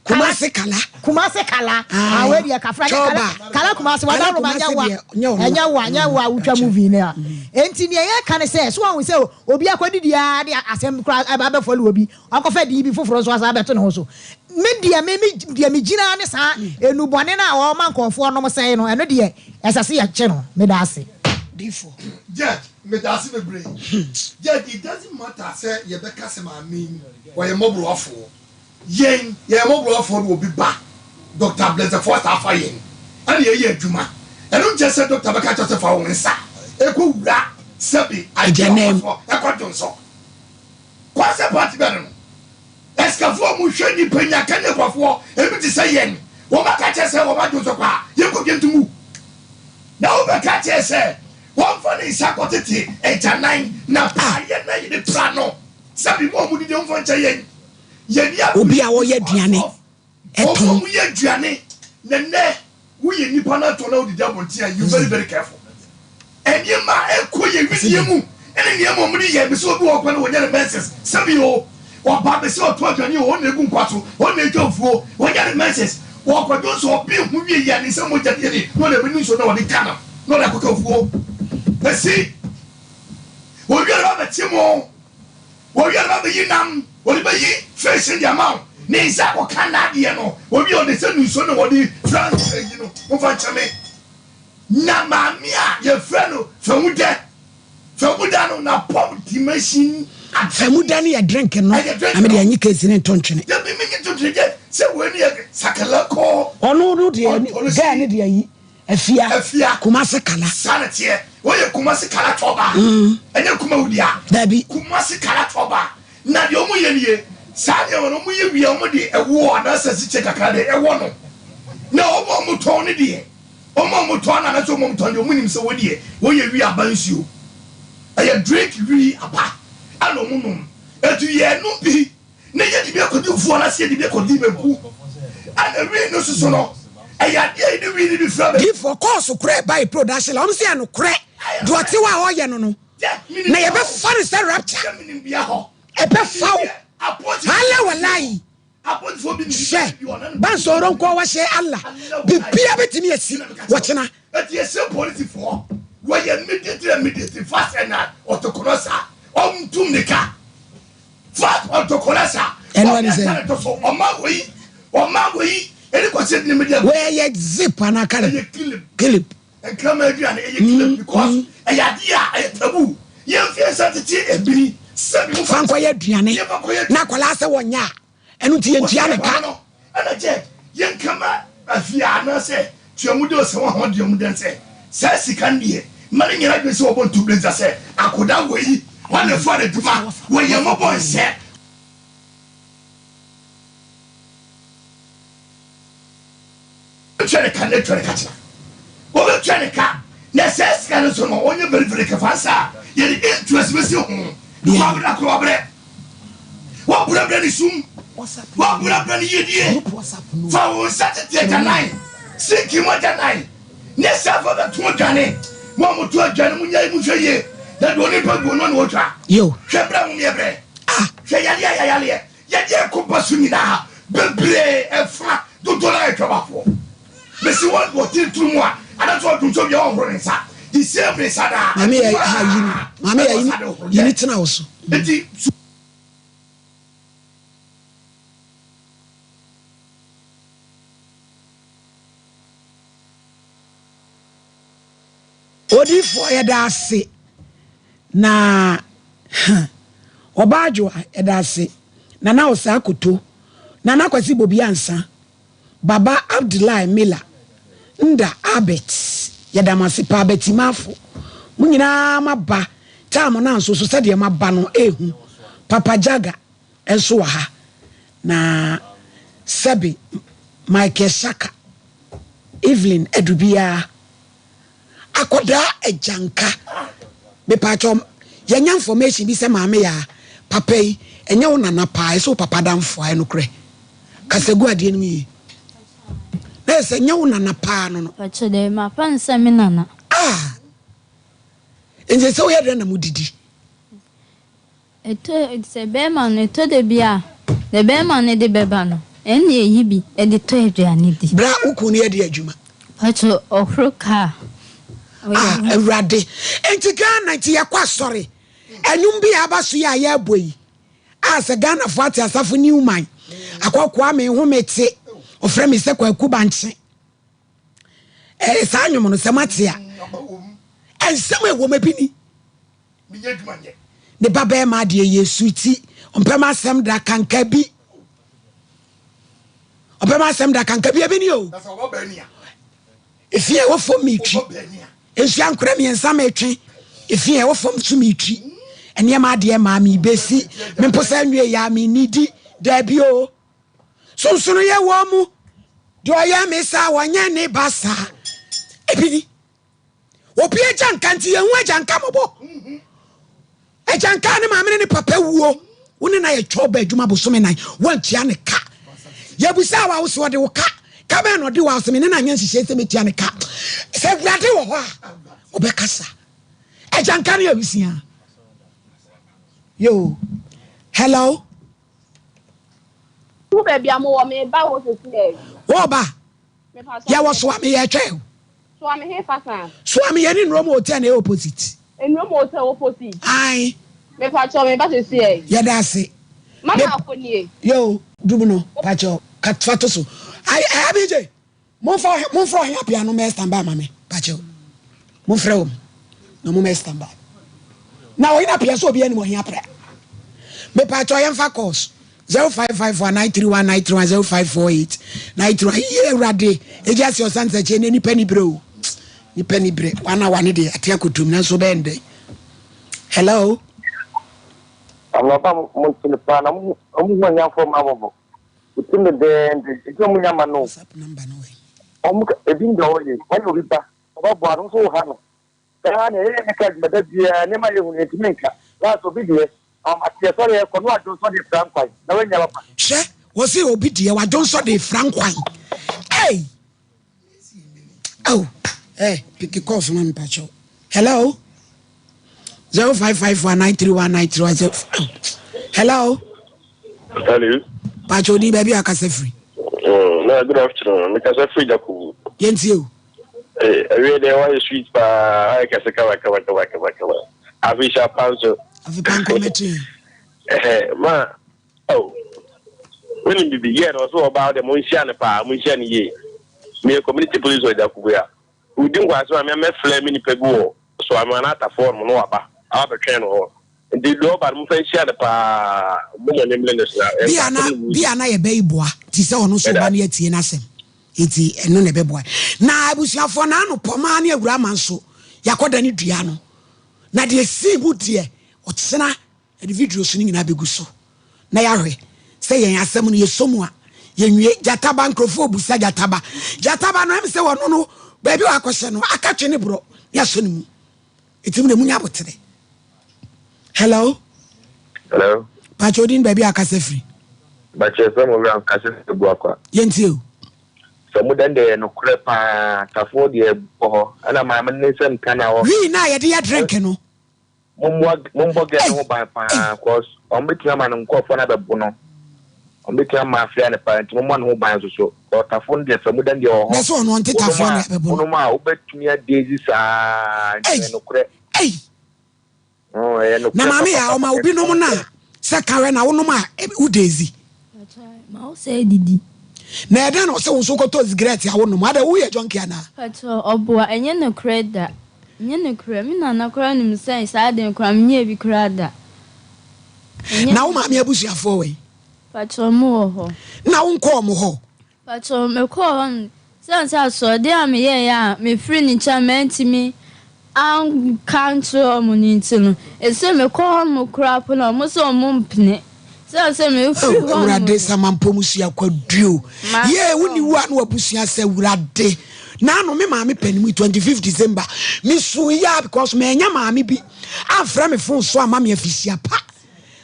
Kumasi Kala. Kumasi Kala, ah wei deɛ kafra nyɛ Kala, Kala Kumasi, Kala wada Roma nyɛ Kumasi wa, deɛ nyɛ ɔno a. ɛnyɛ wa, nyɛ wa wotwa movie no a. Enti deɛ yɛka ne sɛ, so wahu sɛ obi akɔdidi ara de asɛm koraa aba abɛfɔle obi, wakɔfa din bi foforɔ nso asan abɛto ne ho so. Me deɛ me me deɛ megyina ara ne saa nnubɔne no a wɔma nkurɔfoɔ nom sɛe no, ɛno deɛ ɛsɛ sɛ yɛkye no. Meda ase. Difoɔ. Judge, medase bebree. Judge, it doesn't matter sɛ yɛbɛka sɛ maame yi ɔyɛ mmɔborɔwafoɔ. Yɛn, yɛyɛ mmɔborɔwafoɔ na obi ba Doctor Blessed Foster afa yɛn ɛna yɛyɛ adwuma. Ɛno nkyerɛ sɛ doctor bɛka akyerɛ wo sɛ fa wo nsa ɛkɔ wura sɛbe adeɛ a ɔkɔ soɔ ɛkɔ dwonsɔ. Kwasɛ party bɛn no? Asikafoɔ a wɔhwɛ nnipa nya ka ne akuafoɔ ebi te sɛ yɛn wɔn bɛka kyerɛ sɛ wɔn adwonsɔ kɔ a yɛnkɔ dwa nto mu. Na wobɛka kyerɛ sɛ. Wɔmfa ne nsa kɔtete agyanan na praeɛ na yɛde pra no. Sɛbi mo a modidi momfa nkyɛ yɛn. Yɛn ani abere Obi a ɔyɛ aduane Wɔn a tɔn. wɔyɛ aduane na nnɛ woyɛ nipa na atɔ na wodidi abɔnten a you very very careful. Nneɛma a ɛkɔ yɛn wedeɛ mu ne nneɛma a wɔde yɛ bɛsɛ obi wɔ hɔ koraa na wɔnya ne menses sɛbi o ɔba bɛsɛ ɔtɔ aduane o ɔno na egu nkwa so ɔno na edwa nfuo wɔnya ne menses ɔkɔdwo nso ɔbi ho wie yɛ ne nsa mogya deɛ ne na ɔde abɛnu nsuo na ɔde ka no na ɔde akɔka nfuo bɛsi wɔwie no ba bɛkye mo. Wɔwie a, ɔde bɛyi nam, wɔde bɛyi fish no de ama wo. Ne nsa akɔka n'adeɛ no. Wɔwie a, ɔde sɛ nsuo na wɔde fra ayi no. Momfa nkyɛ me. Na maame a yɛfrɛ no Fawudɛ, Fawuda no, n'apɔm dimension ade. Fawuda no yɛ drink no. Ɛyɛ drink Na me no. deɛ nye case no nto ntwene. Dabi, menye to ntwene gye sɛ wei no yɛ sakalako. Ɔno no deɛ, girl no deɛ ayi. Afia. Afia. Kumasi Kala. Saa na ɛteɛ. Wɔyɛ Kumasi Kala Tɔba. Ɛnyɛ Kumawu dea. Dabi. Kumasi Kala Tɔba. Na deɛ wɔyɛ nie, saa nneɛma no wɔyɛ wie a wɔde ɛwoɔ anaasɛ asikyire kakra de ɛwɔ no. Na wɔn a wɔtɔn no deɛ, wɔn a wɔtɔn no anaasɛ wɔn a wɔtɔn deɛ wɔnim sɛ wɔn deɛ wɔyɛ wi aba nsuo. Ɛyɛ drink wi aba ɛna wɔnom. Enti yɛnom bi. Na yɛde bi akɔdi fufuo anaasɛ yɛde bi akɔdi banku. Ɛna wii no soso no, ɛyɛ adeɛ a yɛde wii no bi fra banku. Difoɔ kɔɔso korɛ ɛba yɛ production la wɔn sɛ yɛ nokorɛ deɛ ɔte hɔ a ɔyɛ no no na yɛ bɛ fa no sɛ rapture ɛbɛ fa wo hala walayi hwɛ bansoro nkɔ wahyɛ Allah bibia bɛtumi asi wɔkyena. Eti yɛsrɛ polisifoɔ wɔyɛ immediately immediately fast and ɔtokorɔ saa ɔntum ne ka. Fa ɔtɔkɔla sa. Ɛno ɛne sɛ. Ɔbɛ so ɔma wei ɔma wei ɛne kɔsi ɛdi ne media. Wei ɛyɛ zip anaa kalip. Ɛyɛ kilip. Kilip. Nkrama aduane ɛyɛ kilip because ɛyɛ adeɛ a ɛyɛ taboo. Yɛn fi nsa tete ebini sɛbi mo fa nkɔyɛ aduane na akwadaa sɛ wɔnyɛ a. Ɛno nti yɛntua ne ka. Ɛna gyɛ yɛnka ma afie anaasɛ tua mu de ɔsɛ wɔn a wɔde wɔn dɛn sɛ saa sika no deɛ mma no nyɛ n'adwene sɛ wɔbɔ nto blazer sɛ akoda wei wɔn na ɛfa n'adwuma wɔyɛ mmɔbɔ nsɛ. Wɔbɛtua ne ka na atua ne ka kyena. Wɔbɛtua ne ka na saa sika no nso no ɔnyɛ very very careful ansa a yɛde interest bɛsi ho because wabrɛ akora wabrɛ. Wabrɛbrɛ ne sum, wabrɛbrɛ ne yiedie. Fa wo nsa tete agyanan, sinki mu agyanan, ne saa fa bɛto adwane. Mo a moto adwane, monyɛ monhwɛ yie, na deɛ onipa guo no na ɔtwa. Hwɛ berɛ a momeɛ berɛ, hwɛ yadeɛ a yɛayaleɛ. Yɛde ɛko ba so nyinaa bebree ɛfa dodoɔ no ara yɛ twɛbafoɔ. Mesi wɔn wɔte turu mu a anaasɛ ɔdwo nso wia ɔnhoro ne nsa the same ne nsa daa. Maame yɛ ha yi ni maame yɛ yi ni tena wo so. Eti su. Odiyifoɔ yɛda ase na huh Ɔbaa Adwoa yɛda ase Nana Osaa Koto Nana Kwasi Bobi Ansa Baba Abdulai Miller Nda Albert yɛda mo ase paa Betty Mafo mo nyinaa moaba time no anso so sɛdeɛ moaba no ɛhu Papa Jaga nso wɔ ha na sɛbe Michael Shaka Evelyn Adubiaa Akɔdaa agyanka. Mepaakyɛw yɛnya information bi sɛ maame yaa papa yi ɛnyɛ wo nana paa ɛsɛ wo papa adamfo a ɛnokorɛ kasa gu adeɛ no mu yie na yɛ sɛ ɛnyɛ wo nana paa no no. Pakyɛ dɛ mapa no sɛ me nana. Ah nti sɛ woyɛ dɛn na modidi. Ɛtɔ sɛ bɛrima no, ɛtɔ da bi a, deɛ bɛrima no de bɛba no, ɛnna ɛyi bi de tɔ aduane di. Bra, wo kunu no yɛ deɛ adwuma? Pacho, ɔhoro kaa. Ah, Awurade. Enti Ghana nti yɛkɔ asɔre. Ɛnwom bi a aba so yi a yɛrebɔ yi, a sɛ Ghanafoɔ ate asafo Newman, akɔkoa me ho me te, ɔfrɛ me sɛ Kwaku Bankye. Ɛɛ saa nnwom no sɛ moate a, nsɛm a ɛwɔ mu ebi ni. Ne ba bɛrima deɛ yɛ suti ɔmpɛ m'asɛm da kanka bi ɔmpɛ m'asɛm da kanka bi ebi ni o efi a ɛwɔ fam metwi nsu ankorɛ mmiɛnsa metwe efi a ɛwɔ fam so metwi nneɛma adeɛ maa mi besi mempo sɛ nwie ya mi nidi daabi o sonsono yɛ wɔ mu deɛ ɔyɛ me saa wɔnyɛ ne ba saa ebi ni. Obi agya nka nti yɛn ho agya nka mɔbɔ. Agya nka ne maame ne ne papa wuo. Wo ne na yɛ twɛ ɔba adwuma bosome nan wantua ne ka. Yɛbusa wa wo so ɔde wo ka. Ka bɛn na ɔde wa sɛ me ne na nyɛ nhyehyɛ sɛ metua ne ka. Sɛ awurade wɔ hɔ a ɔbɛkasa. Agya nka ne awisia. Yo. Hello. Wo baabi a mowɔ meba hɔ sɛsi ɛ. Wo ba. Yɛwɔ Soame yɛtwɛn o. Soame he fa saa? Soame yɛne Nnurom Hotel na ɛyɛ opposite. Nnurom Hotel opposite? Ae. Mepakyɛw meba sɛsi ɛ. Yɛda ase. Mama akɔ nie. Yo, dum no, pakyɛw, ka fa to so. Ae, ABJ, momfa momfrɛ ɔhe apia no mɛ stand by ma me, pakyɛw. Momfrɛ wɔn na mo mɛ stand by. Na ɔhene apia sɛ obi anim ɔhe apra. Mepakyɛw yɛmfa calls. 0554 931 931 0548 931 yie awurade ɛgya ase ɔsan sɛ kyɛ ne nipa ni berɛ o nipa ni berɛ wana wane deɛ ate akɔtum nanso bɛyɛ ndɛn. Hello. Anɔpa mo ntene paa na mo hu anyanfoɔ ma abɔbɔ otim dendenden nti ɔmo nya ma no ɔmo ebi ndɛ ɔyɛ wɔne obi ba ɔba boa no nso wɔ ha no saa na ɛyɛ ne ka adwuma da biara nneɛma yɛ hu no yɛntumi nka last obi deɛ amateɛ sɔre ɛkɔ no adwo nsɔ de fra nkwan na wanya papa. Hwɛ wɔsi obi deɛ wadwo nsɔ de fra nkwan ei oh eh piki calls ma mpakyɛw hello 0554 931 931 oh hello. Hello. Pakyɛw odin baabi a akasa firi. Mm, na good afternoon. Mekasa firi Jakubu. Yɛntie o. Eh, awie deɛ wayɛ sweet paa, ayɛ kɛse kama kama kama kama kama. Afi hyɛ apa nso. Afi pa nkɔ mɛto yɛn. Eh, ma, oh. Wonim bibi, yɛ no ɔsɛ ɔbaa deɛ monhyia no paa, monhyia no yie. Meyɛ community police wɔ Jakubu a. Wodi nkwaase ma me mɛfrɛ me nipa bi wɔ so ama no atafoɔ no no waba. Aba bɛtwɛn no hɔ. Nti deɛ ɔba no momfa nhyia no paa. Mo mo ne mene no so na. Bia na bia na yɛbɛyi boa ti sɛ ɔno nso ɔba no yɛatie n'asɛm. Nti ɛno na ɛbɛboa. Na abusuafoɔ na ano pɔmaa ne awura ama nso yɛakɔda ne dua no. Na deɛ ɛsii mu deɛ ɔkyena yɛde videos no nyinaa bɛgu so na yɛahwɛ sɛ yɛn asɛm no yɛsɔ mu a yɛnwie. Gyataba nkurɔfoɔ ɔbusa gyataba. Gyataba no ɛm sɛ wɔno no baabi a wakɔhyɛ no aka twe ne borɔ ne asɔ ne mu. Ɛti mu na munya abotere. Hello. Hello. Pakyɛ odin baabi a akasa firi. Bakyɛ sɛ mo wura nkasa firi Abuakwa. Yɛntie o. Sɛ mo dɛn deɛ yɛ nokorɛ paa tafoɔ deɛ bɔ hɔ ɛna maame no ne nsɛm ka na hɔ. Wii na yɛde yɛ drink no. Mommoa mombɔ girl no ho ban paa cause ɔmo betumi ama no nkorɔfoɔ no abɛbo no ɔmo betumi ama afia no paa nti mommɔ ne ho ban nso so ɔtafo no deɛ fɛ mu dɛn deɛ ɔwɔ hɔ na sɛ ɔno ɔnte tafoɔ no abɛbo no wonom a wobɛtumi adezi saa nti ɛyɛ nokorɛ. Ei. Oh, ɛyɛ nokorɛ Na maame yɛ ɔma obi nom no a sɛ kawɛ na wonom a wo dezi. Ma wo sɛ didi. Na ɛdɛn na ɔsɛ wo nso wokɔtɔ zigrɛt a wonom adɛ woyɛ junkie anaa? Patrɔ ɔboa ɛnyɛ nokorɛ da ɛnyɛ nokorɛ me nana koraa nim sɛ saa ade no koraa menyɛɛ bi koraa da ɛnyɛ. Na wo maame abusuafoɔ wɛn? Patrɔ ɔmo wɔ hɔ. Na wonkɔ ɔmo hɔ? Patrɔ mekɔɔ hɔ no Esiane sɛ asoɔden a meyɛeɛ a mefirii ne nkyɛn a mantumi anka ankyerɛ wɔn no nti no, ɛsɛ mekɔ hɔnom koraa po no a, wɔn sɛ wɔmpene. Esiane sɛ mefiri Oh, hɔnom Awurade no, Samampɔ mu sua kwaduo. Yee, wo ni wu a na wabusua sɛ Awurade. Naano me maame pɛ ne mu 25 December. Me su ya because manya maame bi amfrɛ me phone so ama me afisia pa.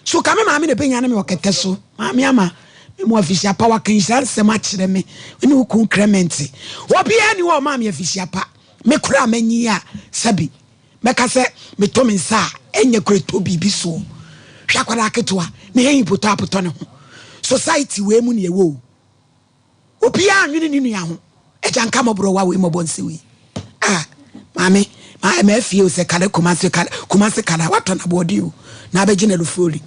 So ka me maame na ɛbɛnya ne me wɔ kɛtɛ so. Maame ama me mu afisia pa waka nhyira nsɛm akyerɛ me ne wo kun Clement. Obiara ni hɔ a ɔmaa me afisia pa. Me koraa manyi a sɛbi mɛka sɛ metɔ me nsa a ɛnyɛ kora ɛtɔ biribi soɔ. Hwɛ akwadaa ketewa ne hɛn potɔ apotɔ ne ho. Society wei mu ne ɛwɔ o. Obiara nwene ne nua ho. Agya nka mmɔborɔ wa wei mmɔbɔ nse wei. Ah, maame, ma ɛma afie o sɛ kala kumase kala kumase kala watɔ na boɔden o na abɛgye na lufoli.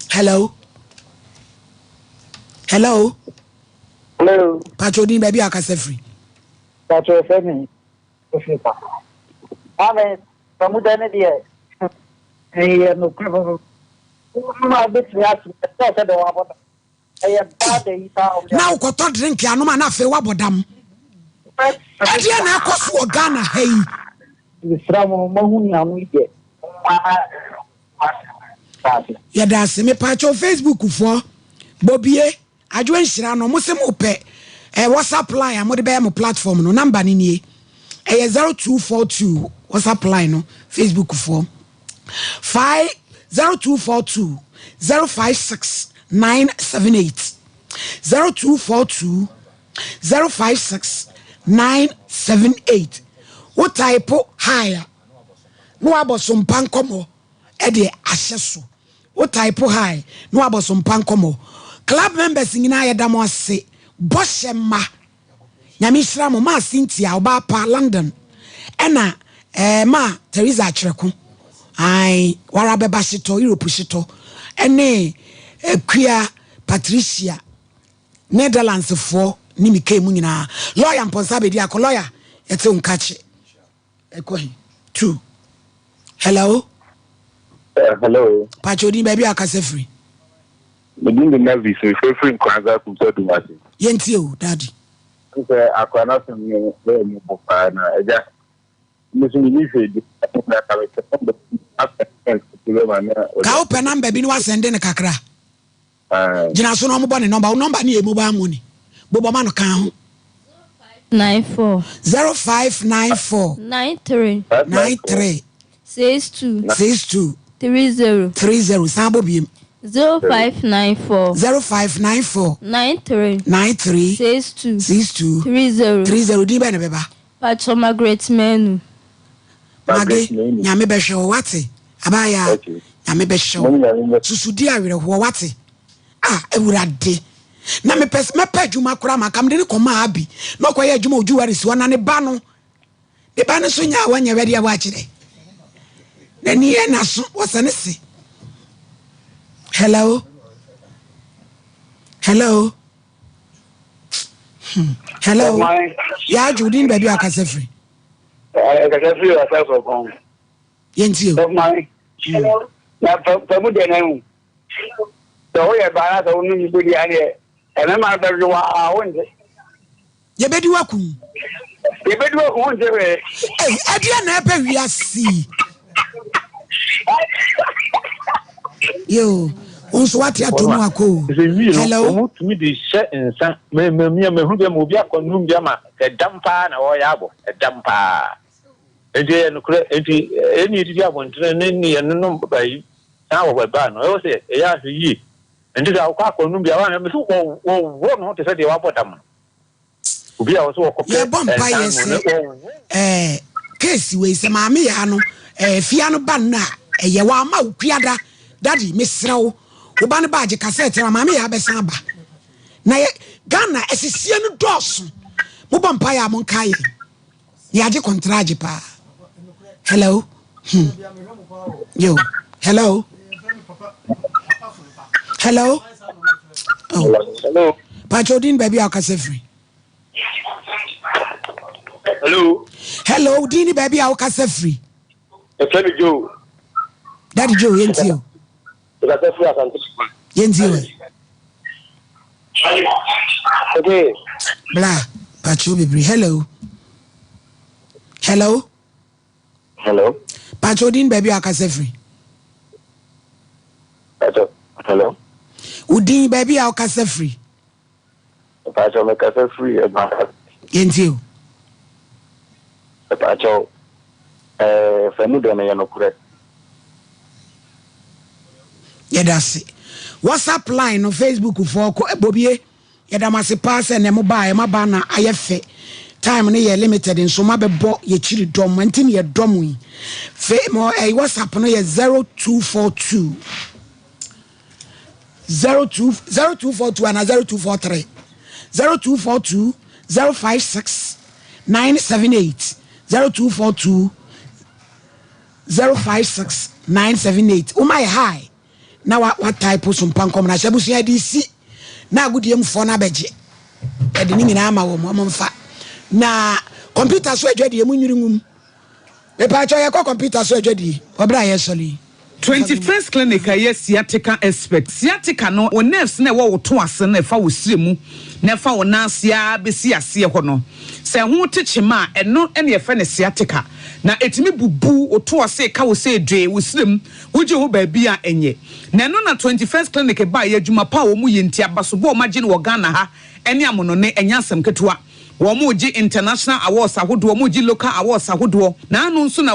Hello. Hello. Hello. Pacho din baabi a akasa firi. Pacho ɛfɛ mi efiri pa. Maame, famuda ne deɛ ɛyɛ nokorɛ papa. Wo ma bɛtumi ato ɛsɛ sɛ deɛ wabɔ da. Na wokɔtɔ drink anom a na afei woabɔ dam. Ɛdeɛ na ɛkɔ so wɔ Ghana ha yi. Yɛda ase mepaakyɛw Facebook foɔ bobie adwoa nhyira no mo se mo pɛ eh, WhatsApp line a mode bɛyɛ mo platform no number no nie ɛyɛ 0242. WhatsApp line no, Facebook foɔ. 5 0242 056 978 0242 056 978. Wo type hi a na wabɔ so mpa nkɔmmɔ ɛde ahyɛ so. Wo type hi na wabɔ so mpa nkɔmmɔ. Club members nyinaa, yɛda mo ase. Bɔhyɛ mma, Nyame hyira mo. Maa Cynthia ɔbaa pa London, ɛna maa Teresa Akyerɛko ai wara bɛba hyetɔ Europe hyetɔ, ɛne Akua Patricia Netherlands foɔ ne mekei mu nyinaa. Lawyer Mpɔnsa bɛdi akɔ lawyer, yɛte wo nkakye ɛkɔ he two. Hello. Hello. Pakyɛ, odin, baabi a akasa firi? Medin de Navis, mefirifiri Nkranza Kumsɛ Dumase. Yɛntie o, daddy. Sɛ akora no asɛm no bɛyɛ mu bɔ paa na agya, me so menni hwee di na ka mepɛ number bi asɛn bɛma na Ka wopɛ number bi ne wasɛnde no kakra. Gyina so na ɔmobɔ ne number. Wo number ne yɛ mobile money. Bobɔ ma no ka ho. 94. 0594. 93. 93. 62. 62. 30. 30. San bɔ biem. 0594. 0594. 93. 93. 62. 62. 30. 30. Din bɛɛ na bɛba? Patro, Margaret Manu. Mage, Nyame bɛhwɛ wo, wate? Abaya, Nyame bɛhwɛ wo. Susudi awerɛhoɔ, wate? Ah, Awurade. Na mepɛ mɛpɛ adwuma koraa ma nka mede ne kɔmaa Abi na ɔkɔyɛ adwuma wɔ jewelry hɔ, na ne ba no so nya a wɔnyɛ wɛde a wɔakyerɛ n'ani yɛ n'aso wɔsɛ ne se. Hello, hello. Hello. Yɛadwo wo din, baabi a akasa firi? Kasa firi asafo kɔn. Yɛntie o. Na famu deɛ na ehu sɛ woyɛ baa na sɛ wonum bi di adeɛ ɛmɛma bɛdwe wa a wonte. Yɛbɛdi wakum. Yɛbɛdi wakum, wonte hwee. Ei, ɛdeɛ na ɛbɛ wiase yo, wo nso wate ato mu akɔ o. Sɛ wie no, Hello. ɔmo tumi de hyɛ nsa mɛmɛ mɛhu bi ama obi akɔ num bi ama ɛdam paa na ɔyɛ abɔ ɛdam paa, nti ɛyɛ nokorɛ. Nti ɛni etiti abɔntene ne ne yɛn nom ayi saa wɔ ɛbaa no, ɛwɔ sɛ ɛyɛ ahwɛ yie. Nti sɛ akɔ akɔ num bi a wɔn mɛ wɔ wɔwɔ no ho te sɛ deɛ wabɔ dam no, obi a wɔsɛ wɔkɔpɛ Yɛbɔ mpa yɛ nsa no sɛ ne wɔwɔ. Case wei sɛ maame yaa no fia no ba no a ɛyɛ wama wo kuada. Daddy, mesrɛ wo, wo ba no ba agye cassette na maame yaa bɛsan aba na yɛ Ghana asisie no dɔɔso. Mobɔ mpa yɛ a monka yɛn yɛagye kɔntragye paa. Hello. Yo, hello, hello. Oh. Hello. Pakyɛ, odin, baabi a wokasa firi? Hello. Hello, din ne baabi a wokasa firi? Ɛfɛ mi Joe. Daddy Joe, yɛntie o. Ɛkasa firi Asante. Yɛntie o. Okay. Bla pakyɛ bebree. Hello, hello. Hello. Pakyɛ, odin, baabi a wokasa firi? Hello. Hello. Odin, baabi a wokasa firi? Mpakyɛw, mekasa firi ɛba. Yɛntie o. Mpakyɛw, fɛnu dɛ no yɛ nokorɛ. Yɛda ase. WhatsApp line no, Facebook foɔ kɔ bobie. Yɛda mo ase paa sɛ nɛ mo baa ɛma ba na ayɛ fɛ. Time no yɛ limited nso ma bɛbɔ yɛkyiri dɔm nti ne yɛdɔ mo yi. Fe mo ɛyi, WhatsApp no yɛ 0242 02 0242 ana 0243 0242 056 978 0242 056 978. Woma yɛ hi na wa type so mpa nkɔm na ahyɛ abusua de si na agodie mufoɔ no abɛgye ɛde ne nyinaa ama wɔn ɔmo mfa na kɔmputa so adwadie mu nwiri nwum. Mepaakyɛ, yɛkɔ kɔmputa so adwadie ɔbrɛ a yɛsɔre yi. 21st Clinic a ɛyɛ sciatica expert. Sciatica no, wo nerves na ɛwɔ wo to ase no, ɛfa wo sire mu na ɛfa wo nan ase a bɛsi aseɛ hɔ no, sɛ ɛho te kyema a, ɛno ɛne yɛfrɛ no sciatica. Na ɛtumi bubu wo to ase ka wo sɛ dwee wo sire mu, wogye hɔ baabi a ɛnyɛ. Na ɛno na 21st Clinic ba yɛ adwuma pa a wɔn yɛ nti abasobɔ a wɔn agye no wɔ Ghana ha ɛne amonone, ɛnyɛ asɛm ketewa. Wɔn gye international awards ahodoɔ, wɔn gye local awards ahodoɔ na ano nso na.